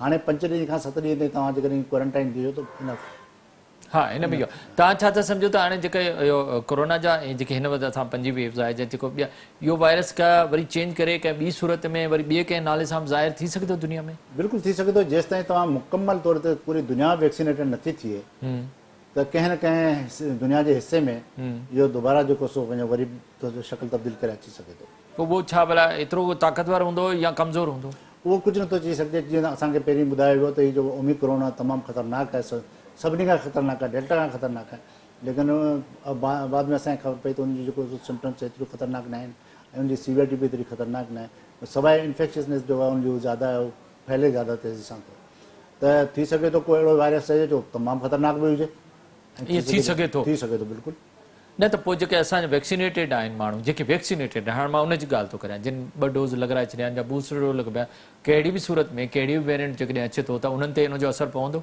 هاڻي پنج ڏينهن کان ست ڏينهن تائين توهان جيڪڏهن ڪوارنٽائن ٿي ويو ته انف.
ها ان ۾ اهو توهان ڇا ٿا سمجهو ته هاڻي جيڪي اهو ڪورونا جا ۽ جيڪي هن وقت اسان پنجين ويوز آهي جا جيڪو ٻيا اهو وائرس ڪا وري چينج ڪري ڪنهن ٻي صورت ۾ وري ٻئي ڪنهن نالي سان به ظاهر ٿي سگهي ٿو دنيا ۾؟
بلڪل ٿي سگهي ٿو جيستائين توهان مڪمل طور تي پوري دنيا ويڪسينيٽيڊ نٿي ٿئي ته ڪنهن نه ڪنهن دنيا جي حصي ۾ اهو دوباره جيڪو سو پنهنجو وري شڪل تبديل ڪري اچي سگهي ٿو.
پوء اهو ڇا ڀلا ايترو طاقتور هوندو يا ڪمزور هوندو؟
اهو ڪجهه نٿو چئي سگهجي، جيئن اسان کي پهرين ٻڌايو ويو ته هي جيڪو اوميڪرون آهي تمام خطرناڪ آهي، سڀني کان خطرناڪ آهي، ڊيلٽا کان خطرناڪ آهي، ليڪن بعد ۾ اسان کي خبر پئي ته ان جون جيڪو سمپٽمس ايتريون خطرناڪ ناهن ۽ ان جي سيويئرٽي به ايتري خطرناڪ ناهي، سواء انفيڪشسنيس جو آهي ان جو زياده آهي، ڦهلي زياده تيزي سان ٿو، ته ٿي سگهي ٿو ڪو اهڙو وائرس هجي جو تمام خطرناڪ به هجي.
ائين ٿي سگهي ٿو.
ٿي سگهي ٿو بلڪل.
نه ته پوء جيڪي اسان جا ويڪسينيٽيڊ آهن ماڻهو جيڪي ويڪسينيٽيڊ هاڻ مان ان جي ڳالهه ٿو ڪريان جن ٻه ڊوز لڳرائي ڇڏيا آهن يا بوسٽر ڊوز لڳي پيا ڪهڙي به صورت ۾ ڪهڙي به ويرينٽ جيڪڏهن اچي ٿو ته انهن تي ان جو اثر پوندو؟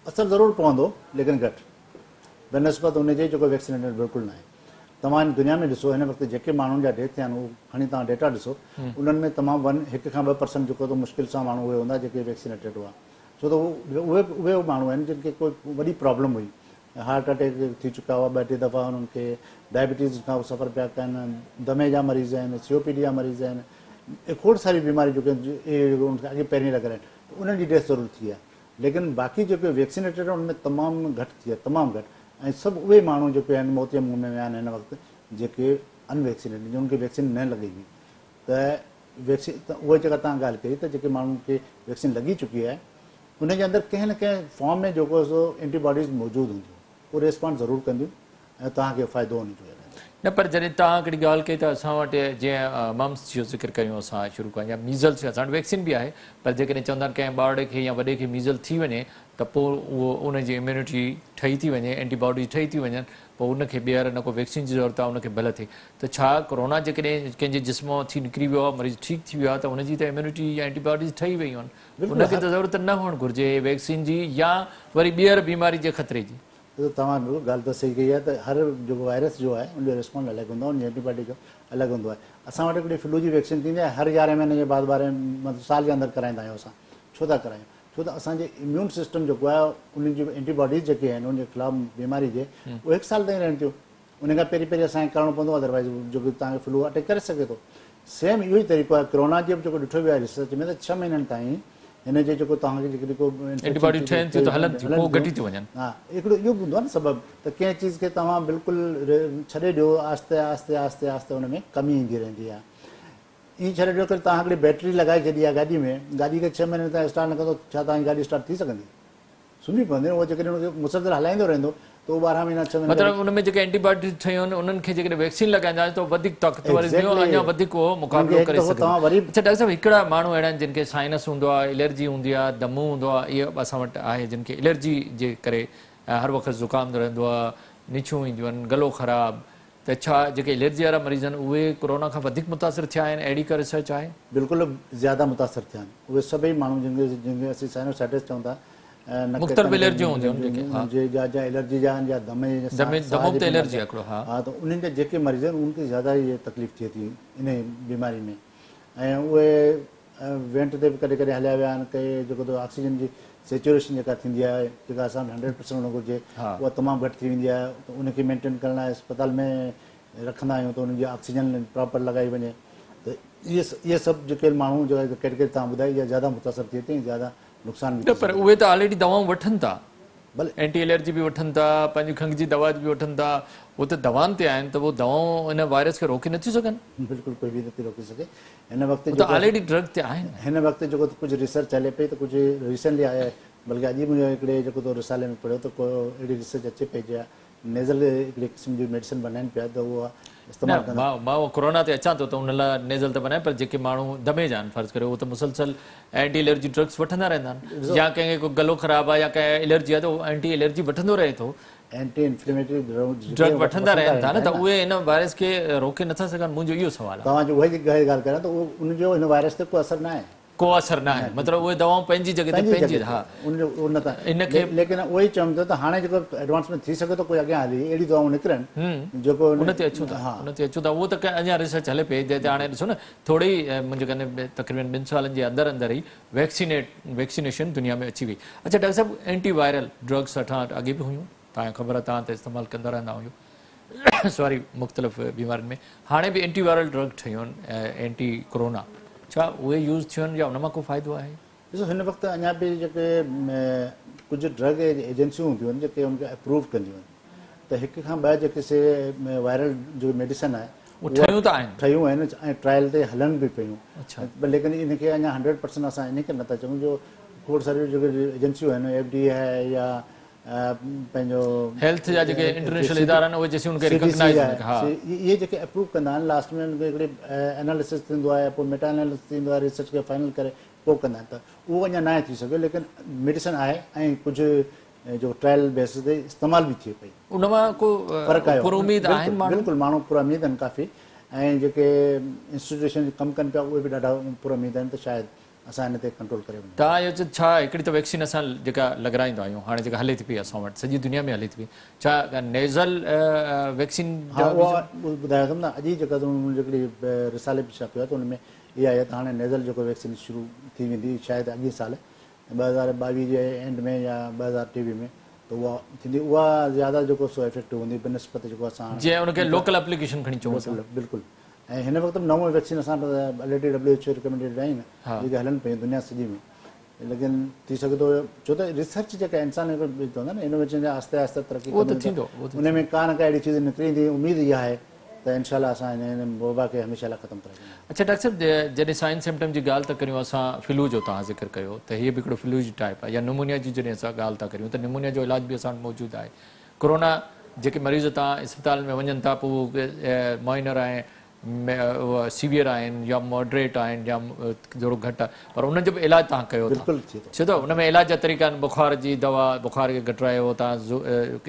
اثر ضرور پوندو ليڪن گهٽ بنسبت ان جي جيڪو ويڪسينيٽيڊ بلڪل ناهي. توهان هن دنيا ۾ ڏسو هن وقت جيڪي ماڻهن جا ڊيٿ ٿيا آهن اهو کڻي توهان ڊيٽا ڏسو انهن ۾ تمام ون هڪ کان 2% جيڪو ته مشڪل سان ماڻهو اهي هوندا جيڪي ويڪسينيٽيڊ هئا ڇو ته اهي اهي ماڻهو آهن جن کي ڪوئي وڏي پرابلم هئي هارٽ اٽيڪ ٿي چڪا هئا ٻه ٽي دفعا انهن کي ڊائبٽيز کان سفر پيا ڪن دمي جا مريض آهن سي او پي ڊي جا مريض آهن کوڙ ساري بيماريون جيڪي انهن کي اڳي پهرين لڳل آهن ته انهن جي ڊيٿ ضرور ٿي آهي ليڪن باقي جيڪي ويڪسينيٽيڊ آهن ان ۾ تمام گهٽ ٿي آهي تمام گهٽ ۽ سڀ اهي ماڻهو جيڪي آهن موت جي منهن ۾ ويا آهن هن وقت جيڪي ان ويڪسينيٽيڊ جن کي ويڪسين نه لڳي هئي ته ويڪسين ته اها جيڪا توهان ڳالهه ڪئي ته جيڪي ماڻهن کي ويڪسين لڳي چڪي آهي ان جي اندر ڪنهن نه ڪنهن فارم ۾ جيڪو سو اينٽي باڊيز موجود هونديون اهي ريسپانس ضرور ڪنديون ۽ توهان کي فائدو ان جو رهندو.
نه پر جڏهن توهان هڪڙي ڳالهه ڪئي ته اسان وٽ جيئن ممس جو ذڪر ڪيون اسان شروع کان يا ميزلس اسان وٽ ويڪسين به آهي پر جيڪڏهن چوندا آهن ڪنهن ٻارڙي کي يا وڏي کي ميزل ٿي وڃي ته پوء اهو ان جي اميونٽي ٺهي ٿي وڃي اينٽي باڊيز ٺهي ٿي وڃن پوء ان کي ٻيهر نه ڪو ويڪسين جي ضرورت آهي ان کي ڀل ٿئي ته ڇا ڪورونا جيڪڏهن ڪنهن جي جسم مان ٿي نڪري ويو آهي مريض ٺيڪ ٿي ويو آهي ته ان جي ته اميونٽي يا اينٽي باڊيز ٺهي ويون آهن ان کي ته ضرورت نه هئڻ گهرجي ويڪسين جي يا وري ٻيهر بيماري جي خطري جي.
ڏسو توهان بلڪل ڳالهه ته صحيح ڪئي آهي ته هر جيڪو وائرس جو آهي ان جو ريسپانس الڳ هوندو آهي ان جي اينٽي باڊي جو الڳ هوندو آهي اسان وٽ هڪڙي فلو جي ويڪسين ٿيندي آهي هر 11 مهيني جي بعد 12 مطلب سال جي اندر ڪرائيندا آهيون اسان ڇو ٿا ڪرايون ڇو ته اسان جي اميون سسٽم جيڪو آهي ان جون اينٽي باڊيز جيڪي آهن ان جي خلاف بيماري جي اهي هڪ سال تائين رهن ٿيون ان کان پهرين پهرين اسان کي ڪرڻو پوندو ادروائز جيڪو توهان کي فلو اٽيڪ ڪري سگهي ٿو سيم اهو ئي طريقو آهي ڪرونا جي به جيڪو ڏٺو ويو آهي ريسرچ ۾ ته 6 مهينن تائين هن جي جيڪو توهان کي جيڪڏهن ڪو
اينٽي باڊيون ٺهن ٿيون ته هلن ٿيون پوء گهٽي ٿيون وڃن.
ها هڪڙو اهو به هوندو آهي نه سبب ته ڪنهن چيز کي توهان بلڪل ڇڏي ڏيو آهستي آهستي آهستي آهستي ان ۾ ڪمي ايندي رهندي آهي. ائين ڇڏي ڏيو ڪري توهان هڪڙي بيٽري لڳائي ڇڏي آهي گاڏي ۾ گاڏي کي 6 مهينن تائين اسٽارٽ نه ڪندو ڇا توهان جي گاڏي اسٽارٽ ٿي سگهندي؟ سمهي پوندي نه اهو جيڪڏهن ان کي مسلسل هلائيندو رهندو ته اهو 12 مهينا 6 مهينا
مطلب ان ۾ جيڪي اينٽي باڊيز ٺهيون آهن انهن کي جيڪڏهن ويڪسين لڳائينداسين ته وڌيڪ طاقتور ٿينديون اڃا وڌيڪ اهو مقابلو ڪري سگهنديون. اڇا ڊاڪٽر صاحب هڪڙا ماڻهو اهڙا آهن جن کي سائنس هوندو آهي الرجي هوندي آهي دمو هوندو آهي اهو به اسان وٽ آهي جن کي الرجي جي ڪري هر وقت زڪام رهندو آهي نڇون اينديون آهن گلو خراب ته ڇا جيڪي الرجي وارا مريض آهن اهي ڪورونا کان وڌيڪ متاثر ٿيا آهن اهڙي ڪا ريسرچ آهي؟
بلڪل زياده متاثر ٿيا آهن اهي سڀئي ماڻهو جن کي جن کي اسين سائنوسائٽس چئون ٿا نڪ
مختلف الرجيون هونديون آهن جيڪي ها
جي جا جا الرجي جا آهن يا دمي جا
دمي دمو به ته الرجي آهي هڪڙو ها
ها ته انهن جا جيڪي مريض آهن انهن کي زياده اهي تڪليف ٿئي ٿي انهي بيماري ۾ ۽ اهي وينٽ تي به ڪڏهن ڪڏهن هليا ويا آهن ڪي جيڪو ته آڪسيجن جي سيچوريشن جيڪا ٿيندي آهي جيڪا اسان وٽ 100% هئڻ گهرجي اها تمام گهٽ ٿي ويندي آهي ته ان کي مينٽين ڪرڻ لاء اسپتال ۾ رکندا آهيون ته انهن جي آڪسيجن پراپر لڳائي وڃي ته اهي اهي سڀ جيڪي ماڻهو جيڪا ڪيٽيگري توهان ٻڌائي اها زياده متاثر ٿئي ٿي ۽ زياده نقصان به
نه
ٿي
پر
سگهي
اهي ته آلريڊي دوائون وٺن ٿا
ڀلي.
اينٽي الرجي به وٺن ٿا پنهنجي کنگهه جي دوا به وٺن ٿا اهي ته دوائن تي آهن ته اهي دوائون ان وائرس کي روڪي نٿيون سگهن.
بلڪل ڪوئي به نٿي روڪي سگهي هن وقت
هو ته
جيڪو
آلريڊي ڊرگ تي آهن.
هن وقت جيڪو ڪجهه ريسرچ هلي پئي ته ڪجهه ريسنٽلي آيا بلڪه اڄ ئي منهنجو هڪڙي جيڪو تو رسالي ۾ پڙهيو ته ڪو اهڙي ريسرچ اچي پئي جا نيزل هڪڙي قسم جي ميڊيسن بنائن پيا ته اها استعمال
نه
ڪندا.
مان مان ڪورونا تي اچان ٿو ته ان لاء نيزل ته بنائي پر جيڪي ماڻهو دمي جا آهن فرض ڪريو اهي ته مسلسل اينٽي الرجي ڊرگس وٺندا رهندا آهن يا ڪنهن کي ڪو گلو خراب آهي يا ڪنهن الرجي آهي ته اهو اينٽي الرجي وٺندو رهي ٿو.
اينٽي انفليميٽري
ڊرگ وٺندا رهن ٿا نه ته اهي ان وائرس کي روڪي نٿا سگهن منهنجو اهو سوال آهي.
توهان جو اها ئي ڳالهه ڪريان ته ان جو هن وائرس تي ڪو اثر ناهي.
ڪو اثر ناهي مطلب اهي دوائون پنهنجي جڳهه تي پنهنجي ها
ان جو ان تان
ان کي
ليڪن اهو ئي چوم ٿو ته هاڻي جيڪو ايڊوانسمينٽ ٿي سگهي ٿو ڪوئي اڳيان هلي اهڙي دوائون نڪرن جيڪو
ان تي اچون ٿا ان تي اچون ٿا اهو ته اڃا ريسرچ هلي پئي جنهن تي هاڻي ڏسو نه ٿوري ئي منهنجي خيال ۾ تقريبن 2 سالن جي اندر اندر ئي ويڪسينيٽ ويڪسينيشن دنيا ۾ اچي وئي. اڇا ڊاڪٽر صاحب اينٽي وائرل ڊرگس اسان وٽ اڳي به هيون توهان کي خبر آهي توهان ته استعمال ڪندا رهندا آهيو سواري مختلف بيمارين ۾ هاڻي به اينٽي وائرل ڊرگ ٺهيون آهن اينٽي ڪورونا ڇا اهي يوز ٿيون آهن يا ان مان ڪو فائدو آهي؟
ڏسو هن وقت اڃا به جيڪي ڪجهه ڊرگ ايجنسيون هونديون آهن جيڪي ان کي اپروو ڪنديون آهن ته هڪ کان ٻه جيڪي سي وائرل جو ميڊيسن آهي
اهي ٺهيون ته آهن.
ٺهيون آهن ۽ ٽرائل تي هلن به پيون ليڪن ان کي اڃا 100% اسان ان ڪري نٿا چئون جو کوڙ ساريون جيڪي ايجنسيون آهن ايف ڊي اي آهي يا پنهنجو
هيلٿ جا جيڪي انٽرنيشنل ادارا آهن اهي جيسين ان کي ريڪگنائز نه ها
اهي جيڪي اپروو ڪندا آهن لاسٽ ۾ ان کي هڪڙي اناليسس ٿيندو آهي پوء ميٽا اناليسس ٿيندو آهي ريسرچ کي فائنل ڪري پوء ڪندا آهن ته اهو اڃا ناهي ٿي سگهيو ليڪن ميڊيسن آهي ۽ ڪجهه جو ٽرائل بيسس تي استعمال به ٿئي پئي.
ان مان ڪو
فرق آيو
پر اميد آهن ماڻهو؟
بلڪل ماڻهو پر اميد آهن ڪافي ۽ جيڪي انسٽيٽيوشن ڪم ڪن پيا اهي به ڏاڍا پر اميد آهن ته شايد اسان ان تي ڪنٽرول ڪري وڃون.
توهان اهو چئو ڇا هڪڙي ته ويڪسين اسان جيڪا لڳرائيندا آهيون هاڻي جيڪا هلي ٿي پئي اسان وٽ سڄي دنيا ۾ هلي ٿي پئي ڇا نيزل ويڪسين
ها اها ٻڌايو اٿم نه اڄ ئي جيڪا هڪڙي رسالي به ڇاپيو آهي ته ان ۾ اها آهي ته هاڻي نيزل جيڪو ويڪسين شروع ٿي ويندي شايد اڳئين سال 2022 جي اينڊ ۾ يا 2023 ۾ ته اها ٿيندي اها زياده جيڪو سو افيڪٽو هوندي بنسبت جيڪو اسان
جيئن ان کي لوڪل اپليڪيشن کڻي چئون اسان.
بلڪل ۽ هن وقت به نون ويڪسين اسان وٽ already W H O recommended آهن جيڪي هلن پيون دنيا سڄي ۾ ليڪن ٿي سگهي ٿو ڇو ته ريسرچ جيڪا انسان چوندا نه انوويشن جا آهستي آهستي ترقي
اهو ته ٿيندو
ان ۾ ڪا نه ڪا اهڙي چيز نڪري ايندي اميد اها آهي ته انشاء الله اسان هن وبا کي هميشه لاء ختم ڪري ڇڏينداسين.
اڇا ڊاڪٽر صاحب جڏهن سائن سمپٽم جي ڳالهه ٿا ڪريون اسان فلو جو توهان ذڪر ڪيو ته هيء به هڪڙو فلو جي ٽائپ آهي يا نمونيا جي جڏهن اسان ڳالهه ٿا ڪريون ته نمونيا جو علاج به اسان وٽ موجود آهي ڪورونا جيڪي مريض توهان اسپتالن ۾ وڃن ٿا پوء اهي مائنر آهن سيويئر آهن يا ماڊريٽ آهن يا ٿورو گهٽ آهي پر انهن جو به علاج توهان ڪيو ٿا
بلڪل ٿئي ٿو
ڇو ته ان ۾ علاج جا طريقا آهن بخار جي دوا بخار کي گهٽرايو توهان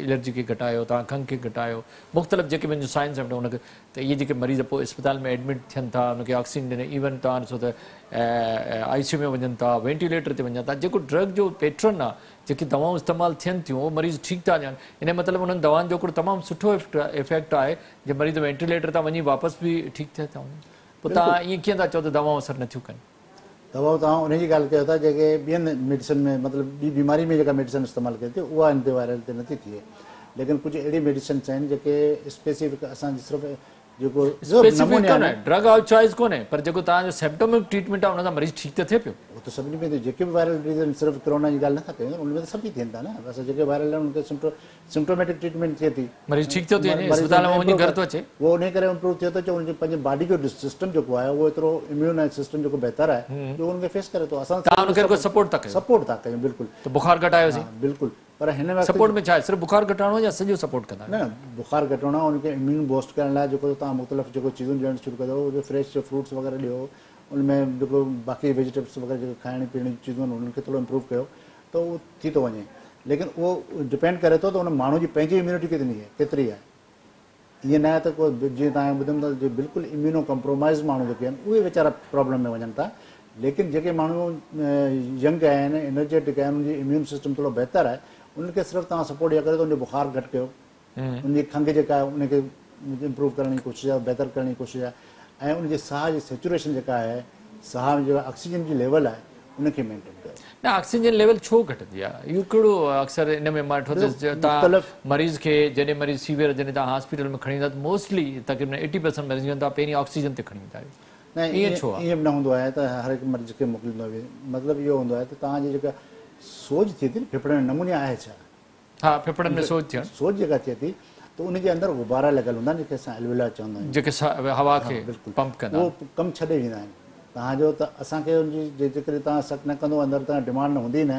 الرجي کي گهٽايو توهان کنگهه کي گهٽايو مختلف جيڪي به سائنس آهن ان کي ته اهي جيڪي مريض پوء اسپتال ۾ ايڊمٽ ٿين ٿا ان کي آڪسيجن ڏني ايون توهان ڏسو ته آء سي يو ۾ وڃن ٿا وينٽيليٽر تي وڃن ٿا جيڪو ڊرگ جو پيٽرن آهي جيڪي دوائون استعمال ٿين ٿيون اهي مريض ٺيڪ ٿا ٿين ان جو مطلب انهن دوائن جو هڪڙو تمام سٺو افيڪٽ آهي جي مريض وينٽيليٽر تان وڃي واپس به ٺيڪ ٿي ٿا وڃن پوء توهان ائين ڪيئن ٿا چئو ته دوائون اثر نٿيون ڪن.
دوائون توهان انهي جي ڳالهه ڪيو ٿا جيڪي ٻين ميڊيسن ۾ مطلب ٻي بيماري ۾ جيڪا ميڊيسن استعمال ڪئي ٿي اها ان تي وائرل تي نٿي ٿئي ليڪن ڪجهه اهڙي ميڊيسنس آهن جيڪي اسپيسيفڪ اسان جي صرف جيڪو
اسپيسيفڪ ڪونهي، ڊرگ آف چوائس ڪونهي، پر جيڪو توهان جو سمپٽوميٽڪ ٽريٽمينٽ آهي ان سان مريض ٺيڪ ته ٿئي پيو.
اهو ته سڀني ۾ جيڪي به وائرل ڊزيز آهن، صرف ڪرونا جي ڳالهه نٿا ڪيون، ان ۾ ته سڀ ئي ٿين ٿا نه. اسان جيڪي وائرل آهن ان کي سمپٽوميٽڪ ٽريٽمينٽ ٿئي ٿي،
مريض ٺيڪ ٿيو ٿي وڃي، اسپتال مان وڃي گهر ٿو اچي.
اهو انهي ڪري امپروو ٿيو ٿو اچي، ان جي پنهنجي باڊي جو سسٽم جيڪو آهي اهو ايترو اميون ۽ سسٽم جيڪو بهتر آهي جو ان کي فيس ڪري ٿو. اسان
توهان ان کي رڳو سپورٽ ٿا ڪيو.
سپورٽ ٿا ڪيون بلڪل.
ته بخار گهٽايوسين.
ها بلڪل. پر هن وقت
سپورٽ ۾ ڇا آهي؟ صرف بخار گهٽائڻو آهي يا سڄو سپورٽ ڪندا آهيو؟
نه نه بخار گهٽائڻو آهي، ان کي اميون بوسٽ ڪرڻ لاء جيڪو توهان مختلف جيڪو چيزون ڏيڻ شروع ڪندو، اهو فريش فروٽس وغيره ڏيو، ان ۾ جيڪو باقي ويجيٽيبلس وغيره جيڪي کائڻ پيئڻ جون چيزون آهن انهن کي ٿورو امپروو ڪيو ته اهو ٿي ٿو وڃي. ليڪن اهو ڊپينڊ ڪري ٿو ته ان ماڻهو جي پنهنجي اميونٽي ڪيتري آهي ڪيتري آهي. ائين نه آهي ته ڪو جيئن توهان کي ٻڌم ته جي بلڪل اميونو ڪمپرومائز ماڻهو جيڪي آهن اهي ويچارا پرابلم ۾ وڃن ٿا، ليڪن جيڪي ماڻهو ينگ آهن، انرجيٽڪ آهن، انهن جي اميون سسٽم ٿورو بهتر آهي، انهن کي صرف توهان سپورٽ اها ڪريو ته ان جو بخار گهٽ ڪيو، ان جي کنگهه جيڪا آهي ان کي امپروو ڪرڻ جي ڪوشش آهي، بهتر ڪرڻ جي ڪوشش آهي ۽ ان جي ساهه جي سيچوريشن جيڪا آهي، ساهه ۾ جيڪا آڪسيجن جي ليول آهي ان کي مينٽين ڪيو.
نه آڪسيجن ليول ڇو گهٽندي آهي؟ اهو ڪهڙو اڪثر ان ۾ مان ڏٺو ته توهان مريض کي جڏهن مريض سيويئر جڏهن توهان هاسپيٽل ۾ کڻي ويندا ته موسٽلي تقريبن ايٽي پرسنٽ مريض کي توهان پهرين آڪسيجن تي کڻي ويندا آهيو.
نه
ائين ڇو آهي؟
ائين به نه هوندو آهي ته هر هڪ مريض کي موڪليندو آهي. مطلب اهو هوندو آهي ته توهان جي جيڪا سوڄ ٿئي ٿي نه ڦڦڙن ۾ نمونيا آهي ڇا؟
ها ڦڦڙن ۾ سوڄ ٿيڻ.
سوڄ جيڪا ٿئي ٿي ته ان جي اندر غبارا لڳل هوندا آهن جيڪي اسان الويولا چوندا آهيون.
جيڪي هوا کي پمپ ڪندا آهن.
اهو ڪم ڇڏي ويندا آهن توهان جو ته اسان کي ان جي جيڪڏهن توهان سڪ نه ڪندو اندر توهان ڊمانڊ نه هوندي نه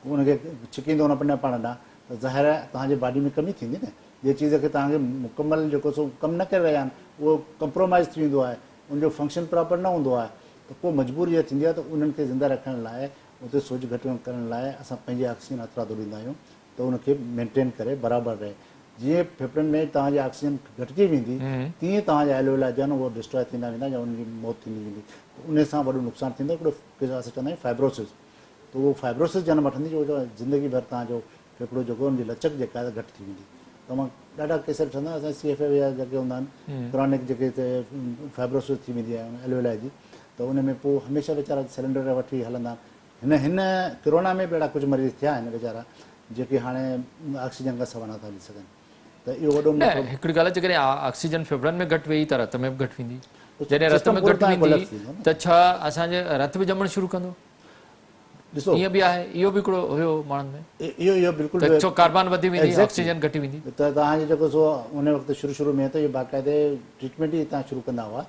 ان کي ڇڪيندو نه پنهنجي پاڻ ڏانهن ته ظاهر آهي توهان جي باڊي ۾ ڪمي ٿيندي نه. جنهن چيز کي توهان کي مڪمل جيڪو سو ڪم نه ڪري رهيا آهن اهو ڪمپرومائز ٿي ويندو آهي ان جو فنڪشن پراپر نه هوندو آهي ته پوء مجبوري اها ٿيندي آهي ته انهن کي زنده رکڻ لاء اتي سوڄ گهٽ ڪرڻ لاء اسان پنهنجي آڪسيجن هٿرادو ڏيندا آهيون ته ان کي مينٽين ڪري برابر رهي. جيئن ڦڦڙن ۾ توهان جي آڪسيجن گهٽجي ويندي تيئن توهان جا الويولا جا آهن اهي ڊسٽراء ٿيندا ويندا يا انهن جي موت ٿيندي ويندي ته ان سان وڏو نقصان ٿيندو. هڪڙو اسان چوندا آهيون فائبروسز ته اهو فائبروسز جنم وٺندي جو زندگي ڀر توهان جو ڦڦڙو جيڪو ان جي لچڪ جيڪا آهي گهٽ ٿي ويندي. توهان ڏاڍا ڪيس ڏسندا اسان سي ايف اي جا جيڪي هوندا آهن ڪرانڪ جيڪي فائبروسز ٿي ويندي آهي الويولا جي ته ان ۾ پوء هميشه ويچارا سلينڊر وٺي هلندا آهن. هن هن ڪرونا ۾ به اهڙا ڪجهه مريض ٿيا آهن ويچارا جيڪي هاڻي آڪسيجن کان سوا نٿا هلي سگهن ته اهو وڏو
نه هڪڙي ڳالهه جيڪڏهن آڪسيجن ڦڦڙن ۾ گهٽ وئي ته رت ۾ به گهٽ ويندي. جڏهن رت ۾ گهٽ ويندي ته ڇا اسان جي رت به ڄمڻ شروع ڪندو؟
ڏسو
ائين به آهي اهو به هڪڙو هيو ماڻهن ۾
اهو اهو بلڪل
ته ڇو ڪاربان وڌي ويندي آڪسيجن گهٽي ويندي.
ته توهان جو جيڪو سو ان وقت شروع شروع ۾ ته اهو باقاعدي ٽريٽمينٽ ئي هتان شروع ڪندا هئا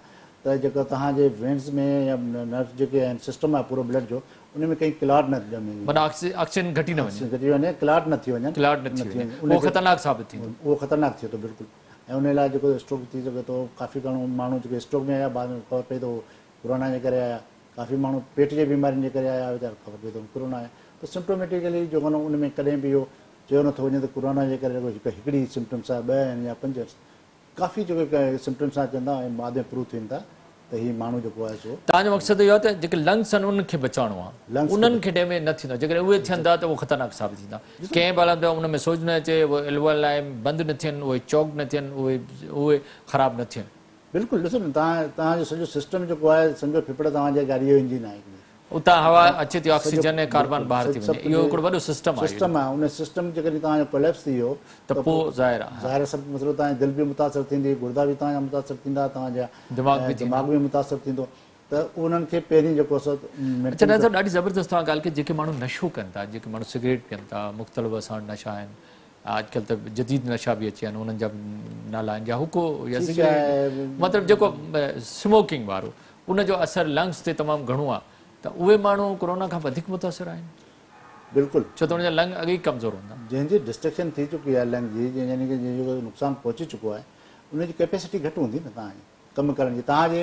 ته جيڪو توهان جي وينز ۾ يا نروس جيڪي آهن سسٽم آهي پورو بلڊ جو ان ۾ ڪئين ڪلاٽ نه ڄمي وڃي.
معنيٰ آڪسيجن گهٽي نه وڃي.
گهٽي وڃي ڪلاٽ نه ٿي وڃن.
ڪلاٽ نه ٿي وڃي اهو خطرناڪ ثابت ٿيندو.
اهو خطرناڪ ٿئي ٿو بلڪل ۽ ان لاء جيڪو اسٽروڪ ٿي سگهي ٿو ڪافي گهڻو ماڻهو جيڪي اسٽروڪ ۾ آيا بعد ۾ خبر پئي ته اهو ڪورونا جي ڪري آيا. ڪافي ماڻهو پيٽ جي بيمارين جي ڪري آيا ويچارا خبر پئي ته ڪورونا آهي ته سمپٽوميٽيڪلي جيڪو آهي ان ۾ ڪڏهن به اهو چيو نٿو وڃي ته ڪورونا جي ڪري رڳو هڪ هڪڙي سمپٽمس آهي ٻه آهن يا پنج آهن ڪافي جيڪي سمپٽمس اچن ٿا ۽ بعد ۾ پروو ٿين ٿا ته هي ماڻهو جيڪو آهي سو
توهان جو مقصد اهو آهي ته جيڪي لنگس آهن انهن کي بچائڻو آهي انهن کي ڊيميج نه ٿيندو جيڪڏهن اهي ٿين ٿا ته اهو خطرناڪ ثابت ٿيندا ڪنهن به حالت ۾ ان ۾ سوڄ نه اچي اهي الويولائي بند نه ٿين اهي چوڪ نه ٿين اهي اهي خراب نه ٿين.
بلڪل ڏسو نه توهان توهان جو سڄو سسٽم جيڪو آهي سمجهو ڦڦڙ توهان جي گاڏي جو انجن آهي هڪڙي.
اتان هوا اچي ٿي آڪسيجن ۽ ڪاربان ٻاهر ٿي وڃي اهو هڪڙو وڏو سسٽم آهي.
سسٽم آهي ان سسٽم جيڪڏهن توهان جو ڪوليپس ٿي ويو
ته پوء ظاهر آهي
ظاهر آهي سڀ مسئلو توهان جي دل به متاثر ٿيندي گڙدا به توهان جا متاثر ٿيندا توهان جا دماغ به متاثر ٿيندو ته انهن کي پهرين جيڪو سو
اچا ڊاڪٽر صاحب ڏاڍي زبردست توهان ڳالهه ڪئي جيڪي ماڻهو نشو ڪن ٿا جيڪي ماڻهو سگريٽ پين ٿا مختلف اسان وٽ نشا آهن اڄڪلهه ته جديد نشا به اچي ويا آهن انهن جا به نالا آهن يا حقو يا سگريٽ مطلب جيڪو سموڪنگ وارو ان جو اثر لنگس تي تمام گهڻو آهي ته اهي ماڻهو ڪورونا کان وڌيڪ متاثر آهن.
بلڪل.
ڇو ته ان جا لنگ اڳ ئي ڪمزور هوندا.
جنهن جي ڊسٽرڪشن ٿي چڪي آهي لنگ جي يعني ڪه جنهن جو نقصان پهچي چڪو آهي ان جي ڪيپيسٽي گهٽ هوندي نه توهان جي ڪم ڪرڻ جي توهان جي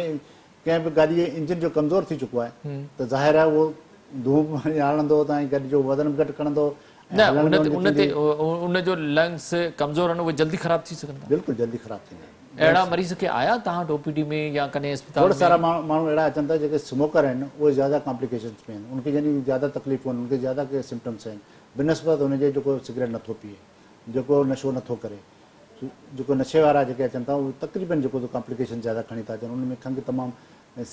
ڪنهن به گاڏي جو انجن جو ڪمزور ٿي چڪو آهي ته ظاهر آهي اهو دونهون به هڻندو توهان جي گاڏي جو وزن به گهٽ کڻندو
نه ان تي ان تي ان جو لنگس ڪمزور آهن اهي جلدي خراب ٿي سگهن ٿا.
بلڪل جلدي خراب ٿيندا آهن.
اهڙا مريض ڪي آيا توهان وٽ او پي ڊي ۾ يا ڪنهن اسپتال
۾؟ کوڙ سارا ماڻهو اهڙا اچن ٿا جيڪي سموڪر آهن اهي زياده ڪامپليڪيشنس ۾ آهن انهن کي يعني زياده تڪليفون آهن انهن کي زياده ڪي سمپٽمس آهن بنسبت ان جي جيڪو سگريٽ نٿو پيئي جيڪو نشو نٿو ڪري جيڪو نشي وارا جيڪي اچن ٿا اهي تقريبن جيڪو ڪامپليڪيشن زياده کڻي ٿا اچن انهن ۾ کنگهه تمام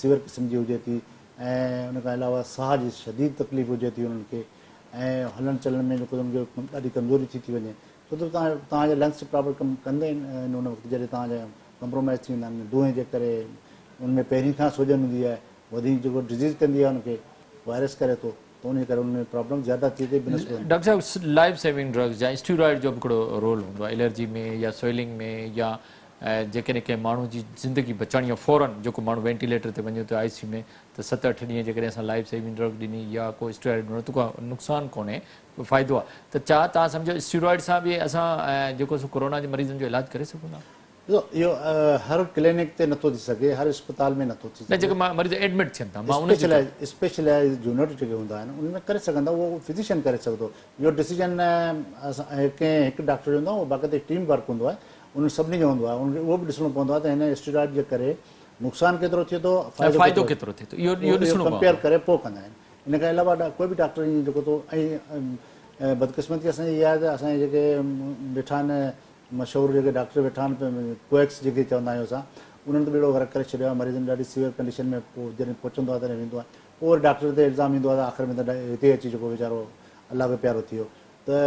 سيويئر قسم جي هجي ٿي ۽ ان کان علاوه ساهه جي شديد تڪليف هجي ٿي انهن کي ۽ هلڻ چلڻ ۾ جيڪو انهن کي ڏاڍي ڪمزوري ٿي ٿي وڃي ڇو ته توهان توهان جا لنگس پراپر ڪم ڪندا ئي نه ان وقت جڏهن توهان جا ڪمپرومائز ٿي ويندا آهن دونهين جي ڪري، ان ۾ پهرين کان سوڄن هوندي آهي، وڌيڪ جيڪو ڊزيز ڪندي آهي ان کي وائرس ڪري ٿو ته ان جي ڪري ان ۾ پرابلم زياده ٿئي ٿي بنسبت.
ڊاڪٽر صاحب لائف سيونگ ڊرگز يا اسٽيرائيڊ جو به هڪڙو رول هوندو آهي الرجي ۾ يا سويلنگ ۾ يا جيڪڏهن ڪنهن ماڻهو جي زندگي بچائڻي آهي فورن جيڪو ماڻهو وينٽيليٽر تي وڃي ٿو آء سي يو ۾ ته 7 8 ڏينهن جيڪڏهن اسان لائف سيونگ ڊرگ ڏني يا ڪو اسٽيرائيڊ ڏنو ته ڪو نقصان ڪونهي فائدو آهي ته ڇا توهان سمجهو اسٽيرائيڊ سان به اسان جيڪو سو ڪورونا جي مريضن جو علاج ڪري سگهون ٿا؟
ڏسو اهو هر ڪلينڪ تي نٿو ٿي سگهي، هر اسپتال ۾ نٿو ٿي
نه جيڪي
سگهي.
مريض ايڊمٽ ٿين ٿا مان انهن جي چوان.
اسپيشلائيز يونٽ جيڪي هوندا آهن ان ۾ ڪري سگهن ٿا، اهو فزيشن ڪري سگهي ٿو. اهو ڊسيزن ڪنهن هڪ ڊاڪٽر جو هوندو آهي، اهو باقاعدي ٽيم ورڪ هوندو آهي، انهن سڀني جو هوندو آهي. انهن کي اهو به ڏسڻو پوندو آهي ته هن اسٽيرائيڊ جي ڪري نقصان ڪيترو ٿئي ٿو،
فائدو ڪيترو ٿئي ٿو، اهو ڏسڻو پوندو.
ڪمپيئر ڪري پوء ڪندا آهن. ان کان علاوه ڪوئي به ڊاڪٽر ائين جيڪو ٿو ۽ بدقسمتي اسان جي اها آهي ته اسان جا جيڪي ويٺا آهن مشهور جيڪي ڊاڪٽر ويٺا آهن ڪوئڪس جيڪي چوندا آهيون اسان انهن ته ٻيڙو غرق ڪري ڇڏيو آهي مريضن ڏاڍي سيويئر ڪنڊيشن ۾ پوء جڏهن پهچندو آهي تڏهن ويندو آهي پوء وري ڊاڪٽر تي الزام ايندو آهي ته آخر ۾ ته هتي اچي جيڪو ويچارو الله کي پيارو ٿي ويو ته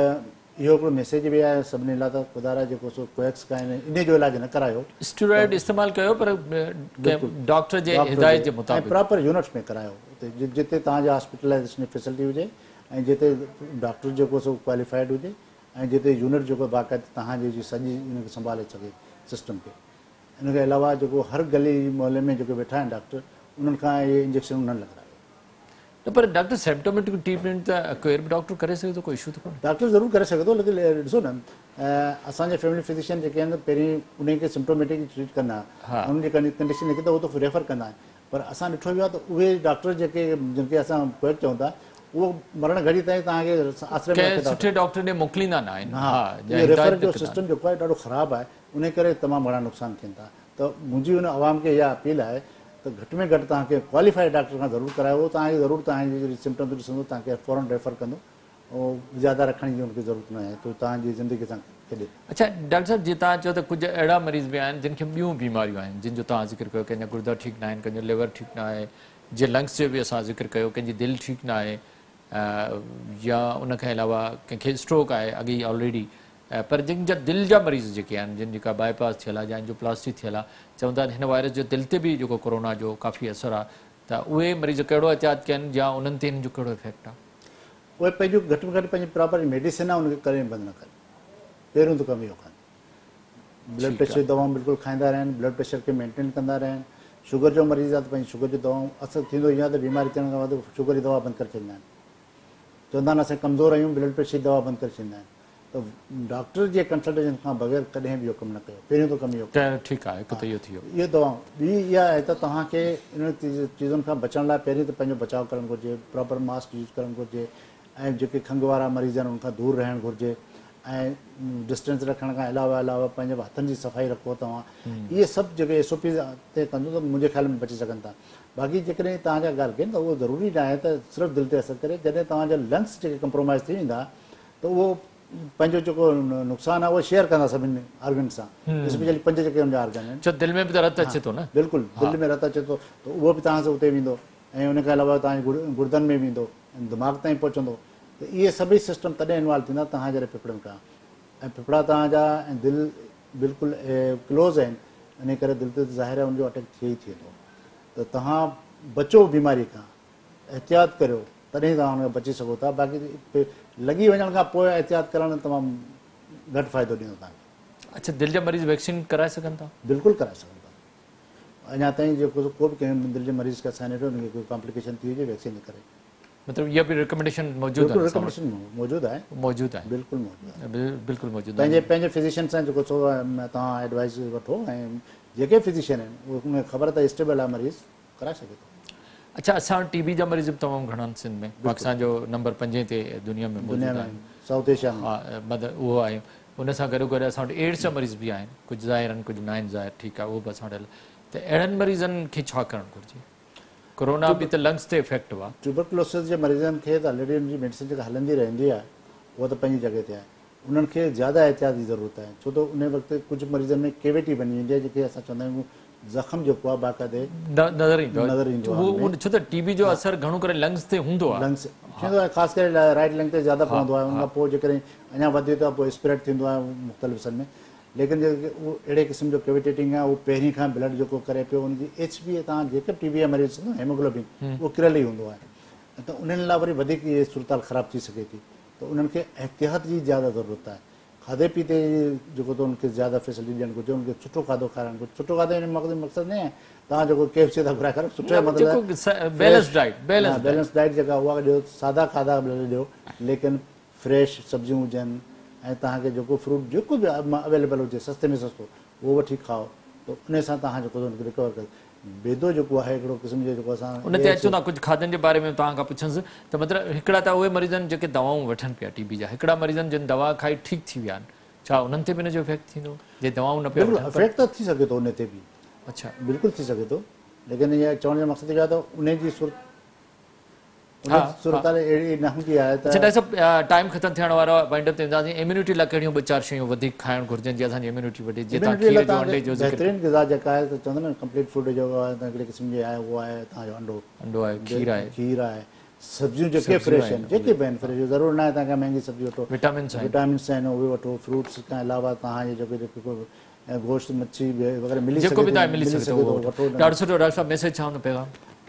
اهو هڪڙو ميسيج به آهي سڀني لاء ته خدارا جيڪو سو ڪوئڪس کان انهي جو علاج نه ڪرايو.
اسٽيرائيڊ استعمال ڪيو پر ڪنهن ڊاڪٽر جي هدايت جي مطابق.
۽ پراپر يونٽس ۾ ڪرايو جتي توهان جي هاسپيٽلائيزيشن جي فيسلٽي هجي ۽ جتي ڊاڪٽر جيڪو سو ڪواليفائيڊ هجي ۽ جتي يونٽ جيڪو باقاعده توهان جي سڄي ان کي سنڀالي سگهي سسٽم کي. ان کان علاوه جيڪو هر گلي محلي ۾ جيڪي ويٺا آهن ڊاڪٽر انهن کان اهي انجيڪشنون نه لڳرايو.
نه پر ڊاڪٽر سيمپٽوميٽڪ ٽريٽمينٽ ته ڪير به ڊاڪٽر ڪري سگهي ٿو ڪو اشو ته ڪونهي.
ڊاڪٽر ضرور ڪري سگهي ٿو ليڪن ڏسو نه اسان جا فيملي فزيشن جيڪي آهن پهرين انهن کي سمپٽوميٽڪ ٽريٽ ڪندا انهن جي ڪنڊيشن لکي ته اهو ته ريفر ڪندا آهن پر اسان ڏٺو ويو آهي ته اهي ڊاڪٽر جيڪي جن کي اسان ڪوئڪ چئون ٿا اهو مرڻ گهڙي تائين توهان کي آسري ۾ رکي ٿا
سٺي ڊاڪٽر ڏي موڪليندا نه آهن.
ها اهو ريفر جو سسٽم جيڪو آهي ڏاڍو خراب آهي انهي ڪري تمام گهڻا نقصان ٿين ٿا ته منهنجي ان عوام کي اها اپيل آهي ته گهٽ ۾ گهٽ توهان ڪنهن ڪواليفائيڊ ڊاڪٽر کان ضرور ڪرايو اهو توهان کي ضرور توهان جي جڏهن سمپٽمز ڏسندو توهان کي فورن ريفر ڪندو اهو زياده رکڻ جي ان کي ضرورت نه آهي ته توهان جي زندگي سان کيڏي.
اڇا ڊاڪٽر صاحب جيئن توهان چيو ته ڪجهه اهڙا مريض به آهن جن کي ٻيون بيماريون آهن جن جو توهان ذڪر ڪيو ڪنهن جا گردا ٺيڪ نه آهن ڪنهن جو ليور ٺيڪ نه آهي جيئن لنگس جو به اسان ذڪر ڪيو ڪنهن جي دل ٺيڪ نه آهي يا ان کان علاوه ڪنهن کي اسٽروڪ آهي اڳي ئي آلريڊي پر جن جا دل جا مريض جيڪي آهن جن جيڪا باء پاس ٿيل آهي يا انجيوپلاسٽي ٿيل آهي چون ٿا ته هن وائرس جو دل تي به جيڪو ڪورونا جو ڪافي اثر آهي ته اهي مريض ڪهڙو احتياط ڪن يا انهن تي هن جو ڪهڙو افيڪٽ آهي؟
اهي پنهنجو گهٽ ۾ گهٽ پنهنجي پراپر ميڊيسن آهي ان کي ڪڏهن بند نه ڪن پهريون ته ڪم اهو ڪن بلڊ پريشر جون دوائون بلڪل کائيندا رهن بلڊ پريشر کي مينٽين ڪندا رهن شگر جو مريض آهي ته پنهنجي شگر جون دوائون اثر ٿيندو ائين آهي ته بيماري ٿيڻ کان بعد شگر جي دوا بند ڪري ڇڏيندا آهن چوندا آهن اسان ڪمزور آهيون بلڊ پريشر جي دوا بند ڪري ڇڏيندا آهن ته ڊاڪٽر جي ڪنسلٽيشن کان بغير ڪڏهن به اهو ڪم نه ڪيو پهريون ته ڪم اهو
ڪيو. ٺيڪ آهي هڪ ته اهو ٿي ويو.
اهي دوائون ٻي اها آهي ته توهان کي انهن چيزن کان بچڻ لاء پهرين ته پنهنجو بچاء ڪرڻ گهرجي پراپر ماسڪ يوز ڪرڻ گهرجي ۽ جيڪي کنگهه وارا مريض آهن انهن کان دور رهڻ گهرجي ۽ ڊسٽنس رکڻ کان علاوه علاوه پنهنجي هٿن جي صفائي رکو توهان اهي سڀ جيڪي ايس او پيز تي ڪندو ته منهنجي خيال ۾ بچي سگهن ٿا باقي جيڪڏهن توهان جا ڳالهه ڪئي ته اهو ضروري نه آهي ته صرف دل تي اثر ڪري جڏهن توهان جا لنگس جيڪي ڪمپرومائز ٿي ويندا ته اهو پنهنجو جيڪو نقصان آهي اهو شيئر ڪندا سڀني آرگن سان اسپيشلي پنج جيڪي ان جا آرگن آهن
ڇو دل ۾ به ته رت اچي ٿو نه.
بلڪل دل ۾ رت اچي ٿو ته اهو به توهان سان اتي ويندو ۽ ان کان علاوه توهان جي گڙدن ۾ ويندو ۽ دماغ تائين پهچندو ته اهي سڀئي سسٽم تڏهن انوالو ٿيندا توهان جڏهن ڦڦڙن کان ۽ ڦڦڙا توهان جا ۽ دل بلڪل ڪلوز آهن انهي ڪري دل تي ته ظاهر آهي ان جو اٽيڪ ٿئي ئي ٿئي ٿو ته توهان بچو بيماري کان احتياط ڪريو تڏهن توهان ان کان بچي سگهو ٿا باقي لڳي وڃڻ کان پوء احتياط ڪرڻ تمام گهٽ فائدو ڏيندو توهان کي.
اڇا دل جا مريض ويڪسين ڪرائي سگهن ٿا؟
بلڪل ڪرائي سگهن ٿا اڃا تائين جيڪو ڪو به ڪنهن دل جي مريض کي اسان ڏٺو ان کي ڪوئي ڪامپليڪيشن ٿي هجي ويڪسين جي ڪري.
مطلب اها به ريڪمينڊيشن موجود آهي
بلڪل ريڪمينڊيشن موجود آهي
موجود آهي
بلڪل موجود آهي
بلڪل موجود
آهي پنهنجي پنهنجي فزيشن سان جيڪو سو توهان ايڊوائس وٺو ۽ جيڪي فزيشن آهن ان کي خبر ته اسٽيبل آهي مريض ڪرائي سگهي ٿو.
اڇا اسان وٽ ٽي بي جا مريض به تمام گهڻا آهن سنڌ ۾ پاڪستان جو نمبر پنجين تي دنيا ۾ موجود آهن
سائوٿ ايشيا ۾
ها مطلب اهو آهي ان سان گڏو گڏ اسان وٽ ايڊز جا مريض به آهن ڪجهه ظاهر آهن ڪجهه ناهن ظاهر ٺيڪ آهي اهو به اسان وٽ ته اهڙن مريضن کي ڇا ڪرڻ گهرجي ڪورونا به ته لنگس تي افيڪٽ آهي.
ٽيوبرڪلوسس جي مريضن کي ته آلريڊي ان جي ميڊيسن جيڪا هلندي رهندي آهي اها ته پنهنجي جڳهه تي آهي انهن کي زياده احتياط جي ضرورت آهي ڇو ته انهي وقت ڪجهه مريضن ۾ ڪيويٽي بني ويندي آهي جنهن کي اسان چوندا آهيون زخم جيڪو آهي باقاعدي
نظر ايندو آهي نظر ايندو آهي اهو ڇو ته ٽي بي جو اثر گهڻو ڪري لنگس تي هوندو آهي
لنگس ٿيندو آهي خاص ڪري رائٽ لنگ تي زياده پوندو آهي ان کان پوء جيڪڏهن اڃا وڌي ٿو پوء اسپريڊ ٿيندو آهي مختلف حصن ۾ ليڪن جيڪي اهو اهڙي قسم جو ڪيويٽيٽنگ آهي اهو پهرين کان بلڊ جيڪو ڪري پيو ان جي ايڇ بي توهان جيڪي به ٽي بي جا مريض ڏسندو هيموگلوبن اهو ڪريل ئي هوندو آهي ته انهن لاء وري وڌيڪ اهي صورتحال خراب ٿي سگهي ٿي ته انهن کي احتياط جي زياده ضرورت آهي. کاڌي پيتي جي جيڪو ته ان کي زياده فيسلٽي ڏيڻ گهرجي ان کي سٺو کاڌو کارائڻ گهرجي سٺو کاڌو ان مقصد نه آهي توهان جيڪو ڪي ايف سي تان گهرائي کارايو سٺو جو مطلب
بيلنس ڊائيٽ
بيلنس ڊائيٽ جيڪا اها ڏيو سادا کاڌا به ڏيو ليڪن فريش سبزيون هجن ۽ توهان کي جيڪو فروٽ جيڪو به اويليبل هجي سستي ۾ سستو اهو وٺي کائو ته ان سان توهان جيڪو ان کي ريڪور ڪري بيدو جيڪو آهي هڪڙو قسم جو جيڪو اسان
ان تي اچون ٿا ڪجهه کاڌن جي باري ۾ توهان کان پڇندس ته مطلب هڪڙا ته اهي مريض آهن جيڪي دوائون وٺن پيا ٽي بي جا هڪڙا مريض آهن جن دوا کائي ٺيڪ ٿي ويا آهن ڇا انهن تي به ان جو افيڪٽ ٿيندو جي دوائون نه پيا
وٺن
پر
افيڪٽ ته ٿي سگهي ٿو ان تي به
اڇا
بلڪل ٿي سگهي ٿو ليڪن چوڻ جو مقصد اهو آهي ته ان جي صورت ان صورتحال اهڙي نه هوندي آهي ته.
اڇا ڊاڪٽر صاحب ٽائيم ختم ٿيڻ وارو آهي وائنڊ اپ تي اينداسين اميونٽي لاء ڪهڙيون ٻه چار شيون وڌيڪ کائڻ گهرجن جيئن اسان جي اميونٽي وڌي جيئن توهان کير جو انڊي جو ذڪر
بهترين غذا جيڪا آهي ته چوندا آهن نه ڪمپليٽ فوڊ جيڪو آهي ته هڪڙي قسم جي آهي اهو آهي توهان جو انڊو
انڊو آهي کير آهي
کير آهي سبزيون جيڪي فريش آهن جيڪي به آهن فريش ضرور نه آهي توهان ڪا مهنگي سبزي وٺو
وٽامنس آهن
وٽامنس آهن اهي وٺو فروٽس کان علاوه توهان جي جيڪي جيڪو ۽ گوشت مڇي وغيره ملي
جيڪو به توهان ملي سگهي ٿو اهو وٺو. ڏاڍو سٺو ڊاڪٽر صاحب ميسيج ڇا هوندو پيغام؟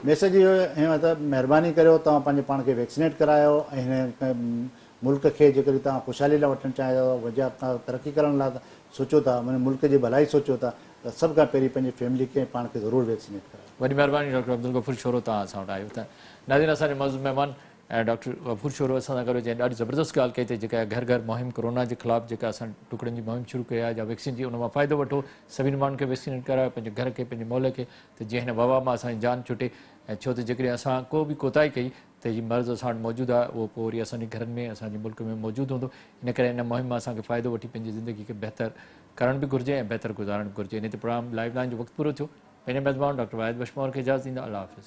ميسيج اهو آهي ته مهرباني ڪريو توهان پنهنجي پاڻ کي ويڪسينيٽ ڪرايو ۽ هن ملڪ کي جيڪڏهن توهان خوشحالي لاء وٺڻ چاهيو ٿا يا ترقي ڪرڻ لاء سوچو ٿا معنيٰ ملڪ جي ڀلائي سوچو ٿا ته سڀ کان پهرين پنهنجي فيملي کي ۽ پاڻ کي ضرور ويڪسينيٽ ڪرايو.
وڏي مهرباني ڊاڪٽر عبدالغفور شورو توهان اسان وٽ آيو ته ناظرين اسان جو معزز مهمان ۽ ڊاڪٽر غفور شورو اسان سان گڏ هو جنهن ڏاڍي زبردست ڳالهه ڪئي ته جيڪا گهر گهر مهم ڪورونا جي خلاف جيڪا اسان ٽڪڙن جي مهم شروع ڪئي آهي جا ويڪسين جي ان مان فائدو وٺو سڀني ماڻهن کي ويڪسينيٽ ڪرايو پنهنجي گهر کي پنهنجي محلي کي ته جيئن هن وبا مان اسان جي جان ڇٽي ۽ ڇو ته جيڪڏهن اسان ڪو به ڪوتاهي ڪئي ته هي مرض اسان وٽ موجود آهي اهو پوء وري اسان جي گهرن ۾ اسان جي ملڪ ۾ موجود هوندو ان ڪري ان مهم مان اسان کي فائدو وٺي پنهنجي زندگي کي بهتر ڪرڻ به گهرجي ۽ بهتر گذارڻ به گهرجي ان تي پروگرام لائيو لائين جو وقت پورو ٿيو پنهنجي ميزبان ڊاڪٽر واحد بخش پنهور کي اجازت ڏيندا الله حافظ.